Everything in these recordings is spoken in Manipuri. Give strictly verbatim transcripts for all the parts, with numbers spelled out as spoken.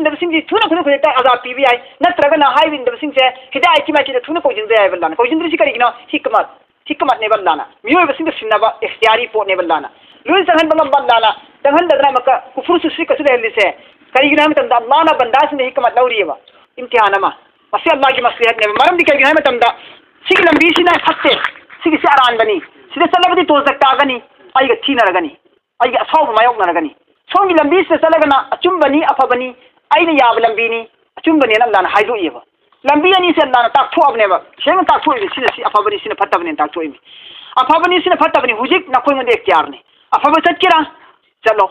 ꯏꯟꯗꯕꯁꯤꯡꯁꯤ ꯊꯨꯅ ꯈꯨꯗꯛ ꯈꯨꯗꯛꯇ ꯑꯖꯥ ꯄꯤꯕ ꯌꯥꯏ, ꯅꯠꯇ꯭ꯔꯒꯅ ꯍꯥꯏꯔꯤꯕ ꯏꯟꯗꯕꯁꯤꯡꯁꯦ ꯍꯤꯗꯥꯌꯠꯀꯤ ꯃꯥꯏꯀꯩꯗ ꯊꯨꯅ ꯀꯧꯁꯤꯟꯕ ꯌꯥꯏꯕ ꯑꯜꯂꯥꯅ꯫ ꯀꯧꯁꯤꯟꯗ꯭ꯔꯤꯁꯤ ꯀꯔꯤꯒꯤꯅꯣ? ꯍꯤꯛꯃꯠ, ꯍꯤꯛꯃꯠꯅꯦꯕ ꯑꯜꯂꯥꯅ꯫ ꯃꯤꯑꯣꯏꯕꯁꯤꯡꯗ ꯁꯤꯟꯅꯕ ꯏꯈꯇꯤꯌꯥꯔꯤ ꯄꯣꯠꯅꯦꯕ ꯑꯜꯂꯥꯅ꯫ ꯂꯣꯏ ꯆꯪꯍꯟꯕ ꯉꯝꯕ ꯑꯜꯂꯥꯅ ꯆꯪꯍꯟꯗꯗꯅ ꯑꯃꯨꯛꯀ ꯀꯨꯐꯨꯔ ꯁꯨꯁ꯭ꯔꯤꯛꯀꯁꯨ ꯂꯩꯍꯜꯂꯤꯁꯦ ꯀꯔꯤꯒꯤꯅꯣ ꯍꯥꯏꯕ ꯃꯇꯝꯗ, ꯑꯜꯂꯥꯅ ꯕꯟꯗꯥꯁꯤꯡꯗ ꯍꯤꯛꯃꯠ ꯂꯧꯔꯤꯑꯕ, ꯏꯝꯇꯤꯍꯥꯟ ꯑꯃ꯫ ꯃꯁꯤ ꯑꯜꯂꯥꯒꯤ ꯃꯁꯂꯤꯍꯠꯅꯦꯕ꯫ ꯃꯔꯝꯗꯤ ꯀꯩꯒꯤꯅꯣ ꯍꯥꯏꯕ ꯃꯇꯝꯗ, ꯁꯤꯒꯤ ꯂꯝꯕꯤꯁꯤꯅ ꯐꯠꯇꯦ, ꯁꯤꯒꯤꯁꯤ ꯑꯔꯥꯟꯕꯅꯤ, ꯁꯤꯗ ꯆꯠꯂꯕꯗꯤ ꯇꯣꯖꯛ ꯇꯥꯒꯅꯤ, ꯑꯩꯒ ꯊꯤꯅꯔꯒꯅꯤ, ꯑꯩꯒꯤ ꯑꯁꯥꯎꯕ ꯃꯥꯌꯣꯛꯅꯔꯒꯅꯤ꯫ ꯁꯣꯝꯒꯤ ꯂꯝꯕꯤꯁꯤꯗ ꯆꯠꯂꯒꯅ ꯑꯆꯨꯝꯕꯅꯤ, ꯑꯐꯕꯅꯤ, ꯑꯩꯅ ꯌꯥꯕ ꯂꯝꯕꯤꯅꯤ, ꯑꯆꯨꯝꯕꯅꯦꯅ ꯑꯜꯂꯥꯅ ꯍꯥꯏꯗꯣꯛꯏꯑꯕ꯫ ꯂꯝꯕꯤ ꯑꯅꯤꯁꯦ ꯑꯜꯂꯥꯅ ꯇꯥꯛꯊꯣꯛꯑꯕꯅꯦꯕ, ꯁꯦꯡꯅ ꯇꯥꯛꯊꯣꯛꯏꯅꯤ, ꯁꯤꯅ ꯁꯤ ꯑꯐꯕꯅꯤ, ꯁꯤꯅ ꯐꯠꯇꯕꯅꯦꯅ ꯇꯥꯛꯊꯣꯛꯏꯅꯤ꯫ ꯑꯐꯕꯅꯤ, ꯁꯤꯅ ꯐꯠꯇꯕꯅꯤ, ꯍꯧꯖꯤꯛ ꯅꯈꯣꯏꯉꯣꯟꯗ ꯏꯈꯇꯤꯌꯥꯔꯅꯤ꯫ ꯑꯐꯕ ꯆꯠꯀꯦꯔꯥ? ꯆꯠꯂꯣ꯫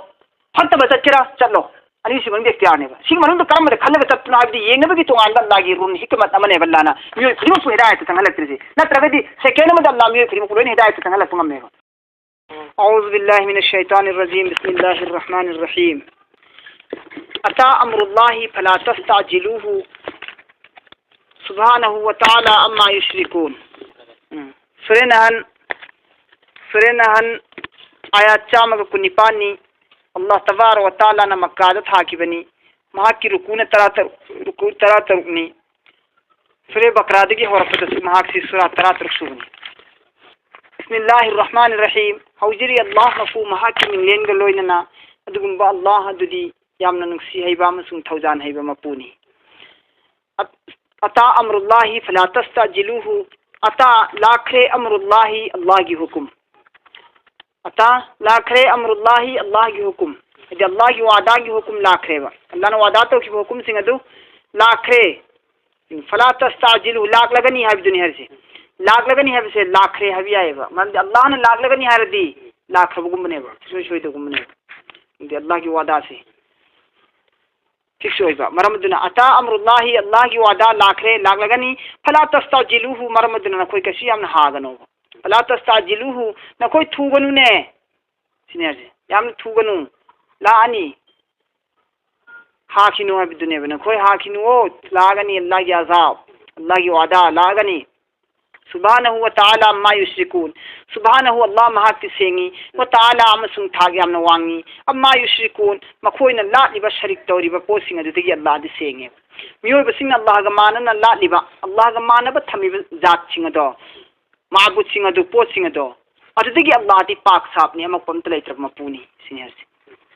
ꯐꯠꯇꯕ ꯆꯠꯀꯦꯔꯥ? ꯆꯠꯂꯣ꯫ ꯑꯅꯤꯁꯤ ꯃꯅꯨꯡꯗ ꯏꯈꯇꯤꯌꯥꯔꯅꯦꯕ꯫ ꯁꯤꯒꯤ ꯃꯅꯨꯡꯗ ꯀꯔꯝꯕꯗ ꯈꯜꯂꯒ ꯆꯠꯄꯅꯣ ꯍꯥꯏꯕꯗꯤ ꯌꯦꯡꯅꯕꯒꯤ ꯇꯣꯉꯥꯟꯕ ꯑꯜꯂꯥꯒꯤ ꯔꯨꯜ, ꯍꯤꯀꯃꯠ ꯑꯃꯅꯦꯕ꯫ ꯑꯜꯂꯥꯅ ꯃꯤꯑꯣꯏ ꯈꯨꯗꯤꯡꯃꯛꯄꯨ ꯍꯤꯗꯥꯌꯠꯇ ꯆꯪꯍꯜꯂꯛꯇ꯭ꯔꯤꯁꯤ꯫ ꯅꯠꯇ꯭ꯔꯒꯗꯤ ꯁꯦꯀꯦꯟ ꯑꯃꯗ ꯑꯜꯂꯥ ꯃꯤꯑꯣꯏ ꯈꯨꯗꯤꯡꯃꯛꯄꯨ ꯂꯣꯏꯅ ꯍꯤꯗꯥꯌꯠꯇ ꯆꯪꯍꯜꯂꯛꯄ ꯉꯝꯃꯦꯕ꯫ أعوذ بالله من الشيطان الرجيم. بسم الله الرحمن الرحيم. أتى أمر الله فلا تستعجلوه سبحانه وتعالى عما يشركون. ꯎꯝ. ꯁꯨꯔꯦ ꯅꯍꯟ, ꯁꯨꯔꯦ ꯅꯍꯟ, ꯑꯥꯌꯥꯠ ꯆꯥꯝꯃꯒ ꯀꯨꯟꯅꯤꯄꯥꯟꯅꯤ꯫ ꯑꯜꯂꯥꯍ ꯇꯕꯥꯔꯛ ꯋ ꯇꯥꯂꯥꯅ ꯃꯛꯀꯥꯗ ꯊꯥꯈꯤꯕꯅꯤ꯫ ꯃꯍꯥꯛꯀꯤ ꯔꯨꯀꯨꯅ ꯇꯔꯥꯇꯔꯨꯛ, ꯔꯨꯀꯨ ꯇꯔꯥꯇꯔꯨꯛꯅꯤ꯫ ꯁꯨꯔꯦ ꯕꯀꯔꯥꯗꯒꯤ ꯍꯧꯔꯛꯄꯗꯁꯨ ꯃꯍꯥꯛꯁꯤ ꯁꯨꯔꯥ ꯇꯔꯥꯇꯔꯨꯛ ꯁꯨꯕꯅꯤ꯫ ꯕꯤꯁꯃꯤꯜꯂꯥꯍꯤꯔ ꯔꯍꯃꯥꯅꯤꯔ ꯔꯍꯤꯝ꯫ ꯍꯧꯖꯔꯤ ꯑꯜꯂꯥꯍ ꯃꯄꯨ, ꯃꯍꯥꯛꯀꯤ ꯃꯤꯡꯂꯦꯟꯒ ꯂꯣꯏꯅꯅ꯫ ꯑꯗꯨꯒꯨꯝꯕ ꯑꯜꯂꯥꯍ ꯑꯗꯨꯗꯤ ꯌꯥꯝꯅ ꯅꯨꯡꯁꯤ ꯍꯩꯕ ꯑꯃꯁꯨꯡ ꯊꯧꯖꯥꯟ ꯍꯩꯕ ꯃꯄꯨꯅꯤ꯫ ꯑꯠ-, ꯑꯇꯥ ꯑꯃꯔꯨꯜꯂꯥꯍꯤ ꯐꯂꯥ ꯇꯁꯇꯥꯖꯤꯂꯨꯍꯨ꯫ ꯑꯇꯥ, ꯂꯥꯛꯈ꯭ꯔꯦ, ꯑꯃꯔꯨꯜꯂꯥꯍꯤ, ꯑꯜꯂꯥꯍꯒꯤ ꯍꯨꯀꯨꯝ꯫ ꯑꯇꯥ, ꯂꯥꯛꯈ꯭ꯔꯦ, ꯑꯃꯔꯨꯜꯂꯥꯍꯤ, ꯑꯜꯂꯥꯍꯒꯤ ꯍꯨꯀꯨꯝ꯫ ꯍꯥꯏꯗꯤ ꯑꯜꯂꯥꯍꯒꯤ ꯋꯥꯗꯥꯒꯤ ꯍꯨꯀꯨꯝ ꯂꯥꯛꯈ꯭ꯔꯦꯕ꯫ ꯑꯜꯂꯥꯍꯅ ꯋꯥꯗꯥ ꯇꯧꯈꯤꯕ ꯍꯨꯀꯨꯝꯁꯤꯡ ꯑꯗꯨ ꯂꯥꯛꯈ꯭ꯔꯦ꯫ ꯐꯂꯥ ꯇꯁꯇꯥꯖꯤꯂꯨ, ꯂꯥꯛꯂꯒꯅꯤ ꯍꯥꯏꯕꯗꯨꯅꯤ ꯍꯥꯏꯔꯤꯁꯦ꯫ ꯂꯥꯛꯂꯒꯅꯤ ꯍꯥꯏꯕꯁꯦ ꯂꯥꯛꯈ꯭ꯔꯦ ꯍꯥꯏꯕ ꯌꯥꯏꯑꯕ꯫ ꯃꯔꯝꯗꯤ ꯑꯜꯂꯥꯍꯅ ꯂꯥꯛꯂꯒꯅꯤ ꯍꯥꯏꯔꯗꯤ ꯂꯥꯛꯈ꯭ꯔꯕꯒꯨꯝꯕꯅꯦꯕ, ꯁꯨꯡꯁꯣꯏ ꯁꯣꯏꯗꯕꯒꯨꯝꯕꯅꯦꯕ꯫ ꯑꯗꯨꯗꯤ ꯑꯜꯂꯥꯍꯒꯤ ꯋꯥꯗꯥꯁꯦ ꯐꯤꯛꯁ ꯑꯣꯏꯕ꯫ ꯃꯔꯝ ꯑꯗꯨꯅ ꯑꯇꯥ ꯑꯃꯔꯨꯜꯂꯥꯍꯤ, ꯑꯜꯂꯥꯍꯒꯤ ꯋꯥꯗꯥ ꯂꯥꯛꯈ꯭ꯔꯦ, ꯂꯥꯛꯂꯒꯅꯤ꯫ ꯐꯂꯥ ꯇꯁꯇꯥꯖꯤꯂꯨꯍꯨ, ꯃꯔꯝ ꯑꯗꯨꯅ ꯅꯈꯣꯏ ꯀꯩꯁꯨ ꯌꯥꯝꯅ ꯍꯥꯒꯅꯣꯕ꯫ ꯐꯂꯥ ꯇꯁꯇꯥꯖꯤꯂꯨꯍꯨ, ꯅꯈꯣꯏ ꯊꯨꯒꯅꯨꯅꯦ꯫ ꯁꯤꯅꯦ ꯍꯥꯏꯁꯦ꯫ ꯌꯥꯝꯅ ꯊꯨꯒꯅꯨ꯫ ꯂꯥꯛꯑꯅꯤ꯫ ꯍꯥꯈꯤꯅꯨ ꯍꯥꯏꯕꯗꯨꯅꯦꯕ꯫ ꯅꯈꯣꯏ ꯍꯥꯈꯤꯅꯨꯑꯣ꯫ ꯂꯥꯛꯑꯒꯅꯤ ꯑꯜꯂꯥꯍꯒꯤ ꯑꯖꯥꯕ, ꯑꯜꯂꯥꯍꯒꯤ ꯋꯥꯗꯥ ꯂꯥꯛꯑꯒꯅꯤ꯫ Subhanahu wa ta'ala amma yushrikun. Subhanahu, Allah ꯃꯍꯥꯛꯇꯤ ꯁꯦꯡꯉꯤ, wa ta'ala ꯑꯃꯁꯨꯡ ꯊꯥꯛ ꯌꯥꯝꯅ ꯋꯥꯡꯉꯤ, amma yushrikun, ꯃꯈꯣꯏꯅ ꯂꯥꯠꯂꯤꯕ, ꯁꯔꯤꯛ ꯇꯧꯔꯤꯕ ꯄꯣꯠꯁꯤꯡ ꯑꯗꯨꯗꯒꯤ Allahꯗꯤ ꯁꯦꯡꯉꯦ꯫ ꯃꯤꯑꯣꯏꯕꯁꯤꯡꯅ Allahꯒ ꯃꯥꯟꯅꯅ ꯂꯥꯠꯂꯤꯕ, Allahꯒ ꯃꯥꯟꯅꯕ ꯊꯝꯃꯤꯕ ꯖꯥꯠꯁꯤꯡ ꯑꯗꯣ, ꯃꯥꯕꯨꯠꯁꯤꯡ ꯑꯗꯨ, ꯄꯣꯠꯁꯤꯡ ꯑꯗꯣ, ꯑꯗꯨꯗꯒꯤ Allahꯗꯤ ꯄꯥꯛ ꯁꯥꯞꯅꯤ, ꯑꯃꯣꯠꯄ ꯑꯝꯇ ꯂꯩꯇ꯭ꯔꯕ ꯃꯄꯨꯅꯤ ꯁꯤꯅꯤ ꯍꯥꯏꯔꯤꯁꯦ꯫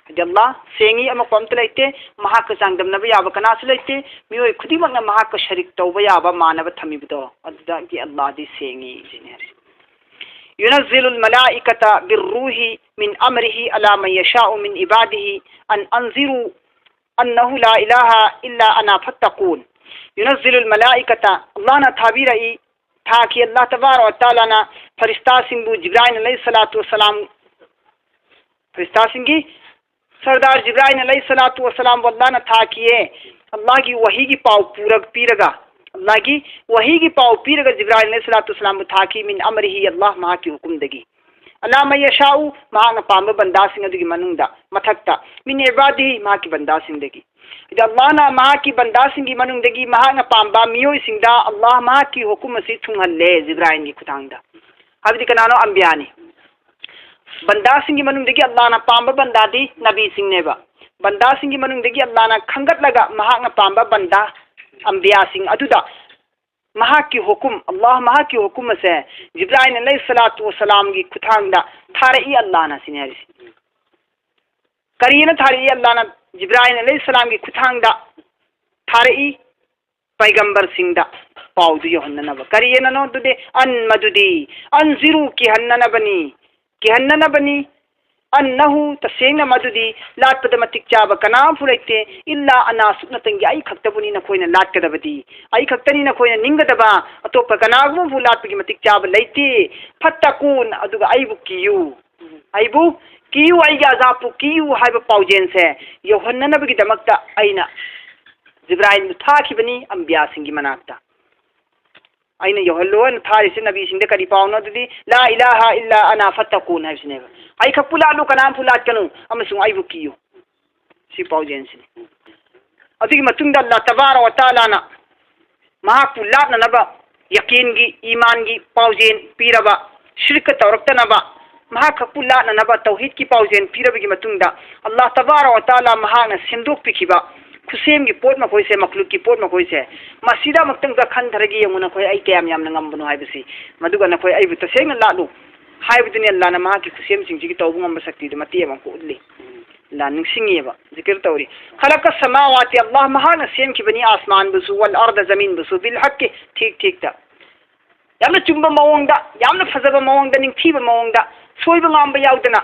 ꯍꯥꯏꯗꯤ Allah ꯁꯦꯡꯉꯤ, ꯑꯃꯣꯠꯄ ꯑꯝꯇ ꯂꯩꯇꯦ, ꯃꯍꯥꯛꯀ ꯆꯥꯡꯗꯝꯅꯕ ꯌꯥꯕ ꯀꯅꯥꯁꯨ ꯂꯩꯇꯦ, ꯃꯤꯑꯣꯏ ꯈꯨꯗꯤꯡꯃꯛꯅ ꯃꯍꯥꯛꯀ ꯁꯔꯤꯛ ꯇꯧꯕ ꯌꯥꯕ, ꯃꯥꯟꯅꯕ ꯊꯝꯃꯤꯕꯗꯣ, ꯑꯗꯨꯗꯒꯤ Allahꯗꯤ ꯁꯦꯡꯉꯤ ꯁꯤꯅꯤ ꯍꯥꯏꯔꯤꯁꯦ꯫ ينزل الملائكة بالروح من أمره على من يشاء من عباده أن أنذروا أنه لا إله إلا أنا فاتقون. ينزل الملائكة, Allahꯅ ꯊꯥꯕꯤꯔꯛꯏ, ꯊꯥꯈꯤ꯫ Allah ꯇꯕꯥꯔꯛ ꯋ ꯇꯥꯂꯥꯅ ꯐꯔꯤꯁꯇꯥꯁꯤꯡꯕꯨ, ꯖꯤꯕ꯭ꯔꯥꯏꯜ ꯑꯂꯩꯍꯤ ꯁꯂꯥꯇꯨ ꯋꯁꯂꯥꯝ, ꯐꯔꯤꯁꯇꯥꯁꯤꯡꯒꯤ ꯁꯔꯗꯥꯔ ꯖꯤꯕ꯭ꯔꯥꯏꯜ ꯑꯂꯩꯍꯤ ꯁꯂꯥꯇꯨ ꯋꯁꯂꯥꯝꯕꯨ Allahꯅ ꯊꯥꯈꯤꯌꯦ꯫ Allahꯒꯤ ꯋꯥꯍꯤꯒꯤ ꯄꯥꯎ ꯄꯨꯔꯛ-, ꯄꯤꯔꯒ, Allahꯒꯤ ꯋꯥꯍꯤꯒꯤ ꯄꯥꯎ ꯄꯤꯔꯒ ꯖꯤꯕ꯭ꯔꯥꯏꯜ ꯑꯂꯩꯍꯤ ꯁꯂꯥꯇꯨ ꯋꯁꯂꯥꯝꯕꯨ ꯊꯥꯈꯤ, من أمره, Allah ꯃꯍꯥꯛꯀꯤ ꯍꯨꯀꯨꯝꯗꯒꯤ, على من يشاء, ꯃꯍꯥꯛꯅ ꯄꯥꯝꯕ ꯕꯟꯗꯥꯁꯤꯡ ꯑꯗꯨꯒꯤ ꯃꯅꯨꯡꯗ, ꯃꯊꯛꯇ, من عباده, ꯃꯍꯥꯛꯀꯤ ꯕꯟꯗꯥꯁꯤꯡꯗꯒꯤ꯫ ꯑꯗ Allahꯅ ꯃꯍꯥꯛꯀꯤ ꯕꯟꯗꯥꯁꯤꯡꯒꯤ ꯃꯅꯨꯡꯗꯒꯤ ꯃꯍꯥꯛꯅ ꯄꯥꯝꯕ ꯃꯤꯑꯣꯏꯁꯤꯡꯗ Allah ꯃꯍꯥꯛꯀꯤ ꯍꯨꯀꯨꯝ ꯑꯁꯤ ꯊꯨꯡꯍꯜꯂꯦ ꯖꯤꯕ꯭ꯔꯥꯏꯜꯒꯤ ꯈꯨꯠꯊꯥꯡꯗ꯫ ꯍꯥꯏꯕꯗꯤ ꯀꯅꯥꯅꯣ? ꯑꯝꯕꯤꯌꯥꯅꯤ꯫ ꯕꯟꯗꯥꯁꯤꯡꯒꯤ ꯃꯅꯨꯡꯗꯒꯤ Allahꯅ ꯄꯥꯝꯕ ꯕꯟꯗꯥꯗꯤ ꯅꯕꯤꯁꯤꯡꯅꯦꯕ꯫ ꯕꯟꯗꯥꯁꯤꯡꯒꯤ ꯃꯅꯨꯡꯗꯒꯤ Allahꯅ ꯈꯟꯒꯠꯂꯒ ꯃꯍꯥꯛꯅ ꯄꯥꯝꯕ ꯕꯟꯗꯥ, ꯑꯝꯕꯤꯌꯥꯁꯤꯡ ꯑꯗꯨꯗ ꯃꯍꯥꯛꯀꯤ ꯍꯨꯀꯨꯝ, Allah ꯃꯍꯥꯛꯀꯤ ꯍꯨꯀꯨꯝ ꯑꯁꯦ ꯖꯤꯕ꯭ꯔꯥꯏꯜ ꯑꯂꯩꯍꯤ ꯁꯂꯥꯇꯨ ꯋꯁꯂꯥꯝꯒꯤ ꯈꯨꯠꯊꯥꯡꯗ ꯊꯥꯔꯛꯏ Allahꯅ ꯁꯤꯅꯤ ꯍꯥꯏꯔꯤꯁꯦ꯫ ꯀꯔꯤꯅ ꯊꯥꯔꯛꯏ? Allahꯅ ꯖꯤꯕ꯭ꯔꯥꯏꯜ ꯑꯂꯩꯍꯤ ꯁꯂꯥꯝꯒꯤ ꯈꯨꯠꯊꯥꯡꯗ ꯊꯥꯔꯛꯏ ꯄꯩꯒꯝꯕꯔꯁꯤꯡꯗ ꯄꯥꯎꯗꯨ ꯌꯧꯍꯟꯅꯅꯕ꯫ ꯀꯔꯤꯅꯅꯣ ꯑꯗꯨꯗꯤ? أن, ꯃꯗꯨꯗꯤ, أنذروا, ꯀꯤꯍꯟꯅꯅꯕꯅꯤ, ꯀꯤꯍꯟꯅꯅꯕꯅꯤ, أنه, ꯇꯁꯦꯡꯅ ꯃꯗꯨꯗꯤ ꯂꯥꯠꯄꯗ ꯃꯇꯤꯛ ꯆꯥꯕ ꯀꯅꯥꯝꯐꯥꯎ ꯂꯩꯇꯦ, إلا أنا, ꯁꯨꯞꯅꯇꯪꯒꯤ ꯑꯩ ꯈꯛꯇꯕꯨꯅꯤ ꯅꯈꯣꯏꯅ ꯂꯥꯠꯀꯗꯕꯗꯤ, ꯑꯩ ꯈꯛꯇꯅꯤ ꯅꯈꯣꯏꯅ ꯅꯤꯡꯒꯗꯕ, ꯑꯇꯣꯞꯄ ꯀꯅꯥꯒꯨꯝꯕꯐꯥꯎ ꯂꯥꯠꯄꯒꯤ ꯃꯇꯤꯛ ꯆꯥꯕ ꯂꯩꯇꯦ꯫ فاتقون, ꯑꯗꯨꯒ ꯑꯩꯕꯨ ꯀꯤꯌꯨ, ꯑꯩꯕꯨ ꯀꯤꯌꯨ, ꯑꯩꯒꯤ ꯑꯖꯥꯕꯄꯨ ꯀꯤꯌꯨ ꯍꯥꯏꯕ ꯄꯥꯎꯖꯦꯜꯁꯦ ꯌꯧꯍꯟꯅꯅꯕꯒꯤꯗꯃꯛꯇ ꯑꯩꯅ ꯖꯤꯕ꯭ꯔꯥꯏꯜꯕꯨ ꯊꯥꯈꯤꯕꯅꯤ ꯑꯝꯕꯤꯌꯥꯁꯤꯡꯒꯤ ꯃꯅꯥꯛꯇ꯫ ꯑꯩꯅ ꯌꯧꯍꯜꯂꯣꯅ ꯊꯥꯔꯤꯁꯦ ꯅꯕꯤꯁꯤꯡꯗ ꯀꯔꯤ ꯄꯥꯎꯅꯣ? ꯑꯗꯨꯗꯤ, لا إله إلا أنا فاتقون ꯍꯥꯏꯕꯁꯤꯅꯦꯕ꯫ ꯑꯩ ꯈꯛꯄꯨ ꯂꯥꯠꯂꯨ, ꯀꯅꯥꯝꯐꯨ ꯂꯥꯠꯀꯅꯨ, ꯑꯃꯁꯨꯡ ꯑꯩꯕꯨ ꯀꯤꯌꯨ꯫ ꯁꯤ ꯄꯥꯎꯖꯦꯜꯁꯤꯅꯤ꯫ ꯑꯗꯨꯒꯤ ꯃꯇꯨꯡꯗ ꯑꯜꯂꯥꯍ ꯇꯕꯥꯔꯛ ꯋ ꯇꯥꯂꯥꯅ ꯃꯍꯥꯛꯄꯨ ꯂꯥꯠꯅꯅꯕ ꯌꯀꯤꯟꯒꯤ, ꯏꯃꯥꯟꯒꯤ ꯄꯥꯎꯖꯦꯜ ꯄꯤꯔꯕ, ꯁꯤꯔꯛꯀ ꯇꯧꯔꯛꯇꯅꯕ, ꯃꯍꯥꯛ ꯈꯛꯄꯨ ꯂꯥꯠꯅꯅꯕ ꯇꯧꯍꯤꯗꯀꯤ ꯄꯥꯎꯖꯦꯜ ꯄꯤꯔꯕꯒꯤ ꯃꯇꯨꯡꯗ, ꯑꯜꯂꯥꯍ ꯇꯕꯥꯔꯛ ꯋ ꯇꯥꯂꯥ ꯃꯍꯥꯛꯅ ꯁꯦꯝꯗꯣꯛꯄꯤꯈꯤꯕ ꯈꯨꯠꯁꯦꯝꯒꯤ ꯄꯣꯠ ꯃꯈꯣꯏꯁꯦ, ꯃꯈꯂꯨꯛꯀꯤ ꯄꯣꯠ ꯃꯈꯣꯏꯁꯦ, ꯃꯁꯤꯗ ꯑꯃꯨꯛꯇꯪꯗ ꯈꯟꯊꯔꯒ ꯌꯦꯡꯉꯨ, ꯅꯈꯣꯏ ꯑꯩ ꯀꯌꯥꯝ ꯌꯥꯝꯅ ꯉꯝꯕꯅꯣ ꯍꯥꯏꯕꯁꯤ, ꯃꯗꯨꯒ ꯅꯈꯣꯏ ꯑꯩꯕꯨ ꯇꯁꯦꯡꯅ ꯂꯥꯠꯂꯨ ꯍꯥꯏꯕꯗꯨꯅꯤ ꯑꯜꯂꯥꯍꯅ ꯃꯍꯥꯛꯀꯤ ꯈꯨꯠꯁꯦꯝꯁꯤꯡꯁꯤꯒꯤ ꯇꯧꯕ ꯉꯝꯕ ꯁꯛꯇꯤꯗꯨ ꯃꯇꯦꯛ ꯑꯃ ꯎꯠꯂꯤ꯫ ꯑꯜꯂꯥꯍ ꯅꯤꯡꯁꯤꯡꯉꯤꯑꯕ, ꯖꯤꯀꯤꯔ ꯇꯧꯔꯤ꯫ ꯈꯂꯛꯀ ꯁꯃꯥꯋꯥꯇꯤ, ꯑꯜꯂꯥꯍ ꯃꯍꯥꯛꯅ ꯁꯦꯝꯈꯤꯕꯅꯤ ꯑꯥꯁꯃꯥꯟꯕꯨꯁꯨ, ꯋꯜ ꯑꯔꯗ, ꯖꯃꯤꯟꯕꯨꯁꯨ, ꯕꯤꯜ ꯍꯛꯀꯤ, ꯊꯤꯛ ꯊꯤꯛꯇ꯫ ꯌꯥꯝꯅ ꯆꯨꯝꯕ ꯃꯑꯣꯡꯗ, ꯌꯥꯝꯅ ꯐꯖꯕ ꯃꯑꯣꯡꯗ, ꯅꯤꯡꯊꯤꯕ ꯃꯑꯣꯡꯗ, ꯁꯣꯏꯕ ꯉꯥꯝꯕ ꯌꯥꯎꯗꯅ,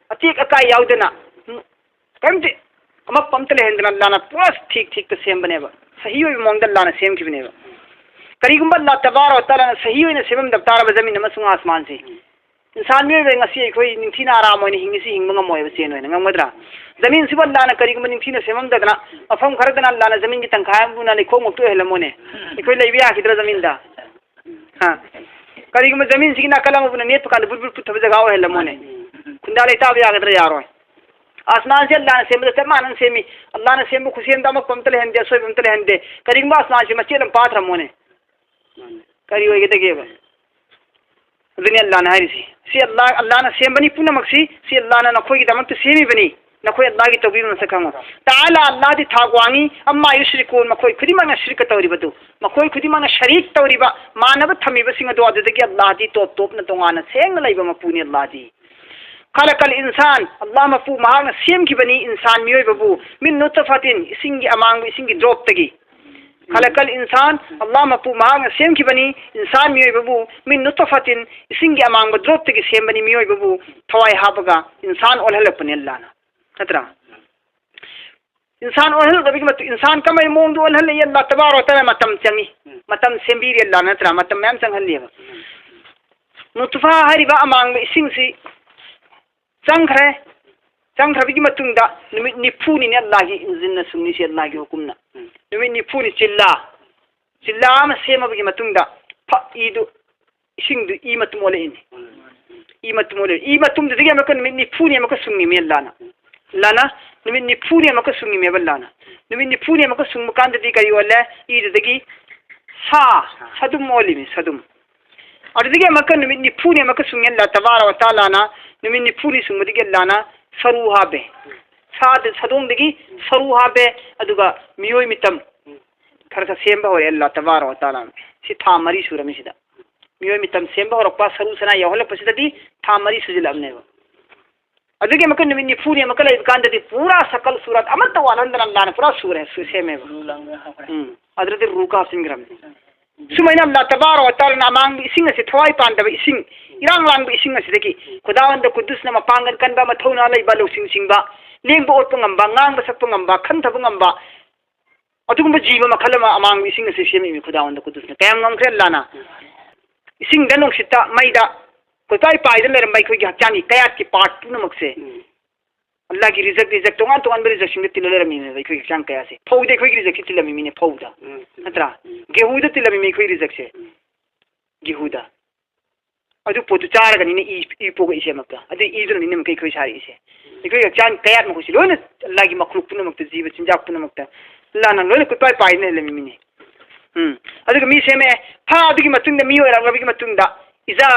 ꯑꯇꯦꯛ ꯑꯀꯥꯏ ꯌꯥꯎꯗꯅ, ꯎꯝ, ꯀꯔꯤꯝꯇ ꯑꯃꯛꯄ ꯑꯝꯇ ꯂꯩꯍꯟꯗꯅ ꯑꯜꯂꯥꯍꯅ ꯄꯨꯔꯥ ꯊꯤꯛ ꯊꯤꯛꯇ ꯁꯦꯝꯕꯅꯦꯕ꯫ ꯁꯍꯤ ꯑꯣꯏꯕ ꯃꯑꯣꯡꯗ ꯑꯜꯂꯥꯍꯅ ꯁꯦꯝꯈꯤꯕꯅꯦꯕ꯫ ꯀꯔꯤꯒꯨꯝꯕ ꯑꯜꯂꯥꯍ ꯇꯕꯥꯔꯛ ꯋ ꯇꯥꯂꯥꯅ ꯁꯍꯤ ꯑꯣꯏꯅ ꯁꯦꯝꯃꯝꯗꯕ ꯇꯥꯔꯕ ꯖꯃꯤꯟ ꯑꯃꯁꯨꯡ ꯑꯥꯁꯃꯥꯟꯁꯤ, ꯏꯟꯁꯥꯟ ꯃꯤꯑꯣꯏꯕ ꯉꯁꯤ ꯑꯩꯈꯣꯏ ꯅꯤꯡꯊꯤꯅ ꯑꯔꯥꯝ ꯑꯣꯏꯅ ꯍꯤꯡꯉꯤꯁꯤ ꯍꯤꯡꯕ ꯉꯝꯃꯣꯏꯕ, ꯆꯦꯟ ꯑꯣꯏꯅ ꯉꯝꯒꯗ꯭ꯔꯥ? ꯖꯃꯤꯟꯁꯤꯕꯨ ꯑꯜꯂꯥꯍꯅ ꯀꯔꯤꯒꯨꯝꯕ ꯅꯤꯡꯊꯤꯅ ꯁꯦꯝꯃꯝꯗꯗꯅ, ꯃꯐꯝ ꯈꯔꯗꯅ ꯑꯜꯂꯥꯍꯅ ꯖꯃꯤꯟꯒꯤ ꯇꯪꯈꯥꯏ ꯑꯃꯕꯨꯅ ꯂꯩꯈꯣꯝ ꯉꯥꯛꯇ ꯑꯣꯏꯍꯜꯂꯝꯃꯣꯅꯦ, ꯑꯩꯈꯣꯏ ꯂꯩꯕ ꯌꯥꯈꯤꯗ꯭ꯔꯥ ꯖꯃꯤꯟꯗ? ꯍꯥ? ꯀꯔꯤꯒꯨꯝꯕ ꯖꯃꯤꯟꯁꯤꯒꯤ ꯅꯥꯀꯜ ꯑꯃꯕꯨꯅ ꯅꯦꯠꯄ ꯀꯥꯟꯗ ꯕꯨꯠ ꯕꯨꯠ ꯄꯨꯠꯊꯕ ꯖꯒꯥ ꯑꯣꯏꯍꯜꯂꯝꯃꯣꯅꯦ, ꯈꯨꯟꯗꯥ ꯂꯩꯇꯥꯕ ꯌꯥꯒꯗ꯭ꯔꯥ? ꯌꯥꯔꯣꯏ꯫ ꯑꯥꯁꯃꯥꯟꯁꯦ ꯑꯜꯂꯥꯍꯅ ꯁꯦꯝꯕꯗ ꯆꯞ ꯃꯥꯟꯅꯅ ꯁꯦꯝꯃꯤ꯫ ꯑꯜꯂꯥꯍꯅ ꯁꯦꯝꯕ ꯈꯨꯠꯁꯦꯝꯗ ꯑꯃꯛꯄ ꯑꯝꯇ ꯂꯩꯍꯟꯗꯦ, ꯑꯁꯣꯏꯕ ꯑꯝꯇ ꯂꯩꯍꯟꯗꯦ꯫ ꯀꯔꯤꯒꯨꯝꯕ ꯑꯥꯁꯃꯥꯟꯁꯦ ꯃꯆꯦꯠ ꯑꯃ ꯄꯥꯊꯔꯝꯃꯣꯅꯦ, ꯀꯔꯤ ꯑꯣꯏꯒꯗꯒꯦꯕ? ꯑꯗꯨꯅꯤ ꯑꯜꯂꯥꯍꯅ ꯍꯥꯏꯔꯤꯁꯤ꯫ ꯁꯤ ꯑꯜꯂꯥꯍ, ꯑꯜꯂꯥꯍꯅ ꯁꯦꯝꯕꯅꯤ ꯄꯨꯝꯅꯃꯛꯁꯤ, ꯁꯤ ꯑꯜꯂꯥꯍꯅ ꯅꯈꯣꯏꯒꯤꯗꯃꯛꯇ ꯁꯦꯝꯃꯤꯕꯅꯤ꯫ ꯅꯈꯣꯏ ꯑꯜꯂꯥꯍꯒꯤ ꯇꯧꯕꯤꯕ ꯃꯁꯛ ꯈꯪꯉꯨ꯫ ꯇꯥꯂꯥ ꯑꯜꯂꯥꯍꯗꯤ ꯊꯥꯛ ꯋꯥꯡꯉꯤ, ꯑꯝꯃꯥ ꯌꯨꯁ꯭ꯔꯤꯀꯨꯟ, ꯃꯈꯣꯏ ꯈꯨꯗꯤꯡꯃꯛꯅ ꯁꯤꯔꯛꯀ ꯇꯧꯔꯤꯕꯗꯨ, ꯃꯈꯣꯏ ꯈꯨꯗꯤꯡꯃꯛꯅ ꯁꯔꯤꯛ ꯇꯧꯔꯤꯕ, ꯃꯥꯟꯅꯕ ꯊꯝꯃꯤꯕꯁꯤꯡ ꯑꯗꯨ ꯑꯗꯨꯗꯒꯤ ꯑꯜꯂꯥꯍꯗꯤ ꯇꯣꯞ ꯇꯣꯞꯅ ꯇꯣꯉꯥꯟꯅ ꯁꯦꯡꯅ ꯂꯩꯕ ꯃꯄꯨꯅꯤ ꯑꯜꯂꯥꯍꯗꯤ꯫ ꯈꯂꯀꯜ ꯏꯟꯁꯥꯟ, ꯑꯜꯂꯥꯍ ꯃꯄꯨ ꯃꯍꯥꯛꯅ ꯁꯦꯝꯈꯤꯕꯅꯤ ꯏꯟꯁꯥꯟ ꯃꯤꯑꯣꯏꯕꯕꯨ, ꯃꯤꯟ ꯅꯨꯇꯐꯥꯇꯤꯟ, ꯏꯁꯤꯡꯒꯤ ꯑꯃꯥꯡꯕ ꯏꯁꯤꯡꯒꯤ ꯗ꯭ꯔꯣꯞꯇꯒꯤ꯫ ꯈꯂꯀꯜ ꯏꯟꯁꯥꯟ, ꯑꯜꯂꯥꯍ ꯃꯄꯨ ꯃꯍꯥꯛꯅ ꯁꯦꯝꯈꯤꯕꯅꯤ ꯏꯟꯁꯥꯟ ꯃꯤꯑꯣꯏꯕꯕꯨ, ꯃꯤꯟ ꯅꯨꯇꯐꯥꯇꯤꯟ, ꯏꯁꯤꯡꯒꯤ ꯑꯃꯥꯡꯕ ꯗ꯭ꯔꯣꯞꯇꯒꯤ ꯁꯦꯝꯕꯅꯤ ꯃꯤꯑꯣꯏꯕꯕꯨ, ꯊꯋꯥꯏ ꯍꯥꯞꯄꯒ ꯏꯟꯁꯥꯟ ꯑꯣꯜꯍꯜꯂꯛꯄꯅꯤ ꯑꯜꯂꯥꯍꯅ꯫ ꯅꯠꯇ꯭ꯔꯥ? ꯏꯟꯁꯥꯟ ꯑꯣꯜꯍꯜꯂꯛꯄꯒꯤ ꯃꯇꯨꯡ, ꯏꯟꯁꯥꯟ ꯀꯃꯥꯏꯅ ꯃꯑꯣꯡꯗ ꯑꯣꯜꯍꯜꯂꯛꯏ? ꯑꯜꯂꯥꯍ ꯇꯕꯥꯔꯛ ꯋ ꯇꯥꯂꯥ ꯃꯇꯝ ꯆꯪꯉꯤ, ꯃꯇꯝ ꯁꯦꯝꯕꯤꯔꯤ ꯑꯜꯂꯥꯍ, ꯅꯠꯇ꯭ꯔꯥ? ꯃꯇꯝ ꯃꯌꯥꯝ ꯆꯪꯍꯜꯂꯤꯑꯕ꯫ ꯅꯨꯇꯐꯥ ꯍꯥꯏꯔꯤꯕ ꯑꯃꯥꯡꯕ ꯏꯁꯤꯡꯁꯤ ꯆꯪꯈ꯭ꯔꯦ, ꯆꯪꯈ꯭ꯔꯕꯒꯤ ꯃꯇꯨꯡꯗ ꯅꯨꯃꯤꯠ ꯅꯤꯐꯨꯅꯤꯅꯦ ꯑꯜꯂꯥꯍꯒꯤ ꯏꯟꯖꯤꯟꯅ ꯁꯨꯡꯉꯤꯁꯦ, ꯑꯜꯂꯥꯍꯒꯤ ꯍꯨꯀꯨꯝꯅ꯫ ꯅꯨꯃꯤꯠ ꯅꯤꯐꯨꯅꯤ ꯆꯤꯜꯂꯥ, ꯆꯤꯜꯂꯥ ꯑꯃ ꯁꯦꯝꯃꯕꯒꯤ ꯃꯇꯨꯡꯗ ꯐꯛ ꯏꯗꯨ, ꯏꯁꯤꯡꯗꯨ ꯏ ꯃꯇꯨꯝ ꯑꯣꯜꯂꯛꯏꯅꯤ꯫ ꯏ ꯃꯇꯨꯝ ꯑꯣꯜꯂꯛꯏ꯫ ꯏ ꯃꯇꯨꯝꯗꯨꯗꯒꯤ ꯑꯃꯨꯛꯀ ꯅꯨꯃꯤꯠ ꯅꯤꯐꯨꯅꯤ ꯑꯃꯨꯛꯀ ꯁꯨꯡꯉꯤꯃꯤ ꯑꯜꯂꯥꯍꯅ꯫ ꯑꯜꯂꯥꯍꯅ ꯅꯨꯃꯤꯠ ꯅꯤꯐꯨꯅꯤ ꯑꯃꯨꯛꯀ ꯁꯨꯡꯉꯤꯃꯦꯕ ꯑꯜꯂꯥꯍꯅ꯫ ꯅꯨꯃꯤꯠ ꯅꯤꯐꯨꯅꯤ ꯑꯃꯨꯛꯀ ꯁꯨꯡꯕ ꯀꯥꯟꯗꯗꯤ ꯀꯔꯤ ꯑꯣꯜꯂꯦ? ꯏꯗꯨꯗꯒꯤ ꯁꯥ, ꯁꯥ꯫ ꯁꯗꯨꯝ ꯑꯣꯜꯂꯤꯃꯤ, ꯁꯗꯨꯝ꯫ ꯑꯗꯨꯗꯒꯤ ꯑꯃꯨꯛꯀ ꯅꯨꯃꯤꯠ ꯅꯤꯐꯨꯅꯤ ꯑꯃꯨꯛꯀ ꯁꯨꯡꯉꯦ ꯑꯜꯂꯥ ꯇꯕꯥꯔꯛ ꯋ ꯇꯥꯂꯥꯅ, ꯅꯨꯃꯤꯠ ꯅꯤꯐꯨꯅꯤ ꯁꯨꯡꯕꯗꯒꯤ ꯑꯜꯂꯥꯅ ꯁꯔꯨ ꯍꯥꯞꯄꯦ꯫ ꯁꯥꯗ, ꯁꯗꯣꯡꯗꯒꯤ ꯁꯔꯨ ꯍꯥꯞꯄꯦ, ꯑꯗꯨꯒ ꯃꯤꯑꯣꯏ ꯃꯤꯇꯝ ꯈꯔ ꯈꯔ ꯁꯦꯝꯕ ꯍꯧꯔꯦ ꯑꯜꯂꯥ ꯇꯕꯥꯔꯛ ꯋ ꯇꯥꯂꯥꯅ꯫ ꯁꯤ ꯊꯥ ꯃꯔꯤ ꯁꯨꯔꯝꯃꯤ ꯁꯤꯗ꯫ ꯃꯤꯑꯣꯏ ꯃꯤꯇꯝ ꯁꯦꯝꯕ ꯍꯧꯔꯛꯄ, ꯁꯔꯨ ꯁꯅꯥ ꯌꯥꯎꯍꯜꯂꯛꯄꯁꯤꯗꯗꯤ ꯊꯥ ꯃꯔꯤ ꯁꯨꯖꯤꯜꯂꯛꯑꯕꯅꯦꯕ꯫ ꯑꯗꯨꯒꯤ ꯑꯃꯨꯛꯀ ꯅꯨꯃꯤꯠ ꯅꯤꯐꯨꯅꯤ ꯑꯃꯨꯛꯀ ꯂꯩꯕ ꯀꯥꯟꯗꯗꯤ ꯄꯨꯔꯥ ꯁꯀꯜ ꯁꯨꯔꯥꯠ ꯑꯃꯠꯇ ꯋꯥꯠꯍꯟꯗꯅ ꯑꯜꯂꯥꯅ ꯄꯨꯔꯥ ꯁꯨꯔꯦ, ꯁꯨ-, ꯁꯦꯝꯃꯦꯕ꯫ ꯎꯝ꯫ ꯑꯗꯨꯗꯗꯤ ꯔꯨ ꯀꯥꯞꯁꯤꯟꯈ꯭ꯔꯕꯅꯤ꯫ ꯁꯨꯃꯥꯏꯅ ꯑꯜꯂꯥ ꯇꯕꯥꯔꯛ ꯋ ꯇꯥꯂꯥꯅ ꯑꯃꯥꯡꯕ ꯏꯁꯤꯡ ꯑꯁꯤ, ꯊꯋꯥꯏ ꯄꯥꯟꯗꯕ ꯏꯁꯤꯡ, ꯏꯔꯥꯡ ꯂꯥꯡꯕ ꯏꯁꯤꯡ ꯑꯁꯤꯗꯒꯤ ꯈꯨꯗꯥꯋꯟꯗ ꯀꯨꯗꯨꯁꯅ ꯃꯄꯥꯡꯒꯜ ꯀꯟꯕ, ꯃꯊꯧꯅꯥ ꯂꯩꯕ, ꯂꯧꯁꯤꯡ ꯁꯤꯡꯕ, ꯂꯦꯡꯕ ꯑꯣꯠꯄ ꯉꯝꯕ, ꯉꯥꯡꯕ ꯁꯛꯄ ꯉꯝꯕ, ꯈꯟꯊꯕ ꯉꯝꯕ, ꯑꯗꯨꯒꯨꯝꯕ ꯖꯤꯕ ꯃꯈꯜ ꯑꯃ ꯑꯃꯥꯡꯕ ꯏꯁꯤꯡ ꯑꯁꯤ ꯁꯦꯝꯃꯤꯕꯅꯤ ꯈꯨꯗꯥꯋꯟꯗ ꯀꯨꯗꯨꯁꯅ꯫ ꯀꯌꯥꯝ ꯉꯝꯈ꯭ꯔꯦ ꯑꯜꯂꯥꯅ? ꯏꯁꯤꯡꯗ, ꯅꯨꯡꯁꯤꯠꯇ, ꯃꯩꯗ ꯀꯣꯏꯄꯥꯏ ꯄꯥꯏꯗꯅ ꯂꯩꯔꯝꯕ ꯑꯩꯈꯣꯏꯒꯤ ꯍꯛꯆꯥꯡꯒꯤ ꯀꯌꯥꯠꯀꯤ ꯄꯥꯔꯠ ꯄꯨꯝꯅꯃꯛꯁꯦ, ꯎꯝ꯫ ꯑꯜꯂꯥꯒꯤ ꯔꯤꯖꯛ, ꯔꯤꯖꯛ ꯇꯣꯉꯥꯟ ꯇꯣꯉꯥꯟꯕ ꯔꯤꯖꯛꯁꯤꯡꯗ ꯇꯤꯜꯂ ꯂꯩꯔꯝꯃꯤꯅꯦꯕ ꯑꯩꯈꯣꯏꯒꯤ ꯍꯛꯆꯥꯡ ꯀꯌꯥꯁꯦ꯫ ꯐꯧꯗ ꯑꯩꯈꯣꯏꯒꯤ ꯔꯤꯖꯛꯁꯤ ꯇꯤꯜꯂꯝꯃꯤꯅꯦ, ꯐꯧꯗ꯫ ꯎꯝ꯫ ꯅꯠꯇ꯭ꯔꯥ? ꯎꯝ꯫ ꯒꯦꯍꯨꯗ ꯇꯤꯜꯂꯝꯃꯤꯅꯦ ꯑꯩꯈꯣꯏ ꯔꯤꯖꯛꯁꯦ꯫ ꯎꯝ꯫ ꯒꯦꯍꯨꯗ꯫ ꯑꯗꯨ ꯄꯣꯠꯇꯨ ꯆꯥꯔꯒꯅꯤꯅꯦ ꯏ, ꯏ ꯄꯣꯛꯂꯛꯏꯁꯦ ꯑꯃꯨꯛꯇ꯫ ꯑꯗꯨ ꯏꯗꯨꯅꯅꯤꯅꯦ ꯑꯃꯨꯛꯀ ꯑꯩꯈꯣꯏ ꯁꯥꯔꯛꯏꯁꯦ꯫ ꯑꯩꯈꯣꯏ ꯍꯛꯆꯥꯡ ꯀꯌꯥꯠ ꯃꯈꯣꯏꯁꯤ ꯂꯣꯏꯅ ꯑꯜꯂꯥꯒꯤ ꯃꯈꯂꯨꯛ ꯄꯨꯝꯅꯃꯛꯇ, ꯖꯤꯕ ꯆꯤꯟꯖꯥꯛ ꯄꯨꯝꯅꯃꯛꯇ ꯑꯜꯂꯥꯅ ꯂꯣꯏꯅ ꯀꯣꯏꯄꯥꯏ ꯄꯥꯏꯗꯅ ꯂꯩꯔꯝꯃꯤꯅꯦ꯫ ꯎꯝ꯫ ꯑꯗꯨꯒ ꯃꯤ ꯁꯦꯝꯃꯛꯑꯦ꯫ ꯐꯥ ꯑꯗꯨꯒꯤ ꯃꯇꯨꯡꯗ, ꯃꯤ ꯑꯣꯏꯔꯛꯂꯕꯒꯤ ꯃꯇꯨꯡꯗ, ꯏꯖꯥ,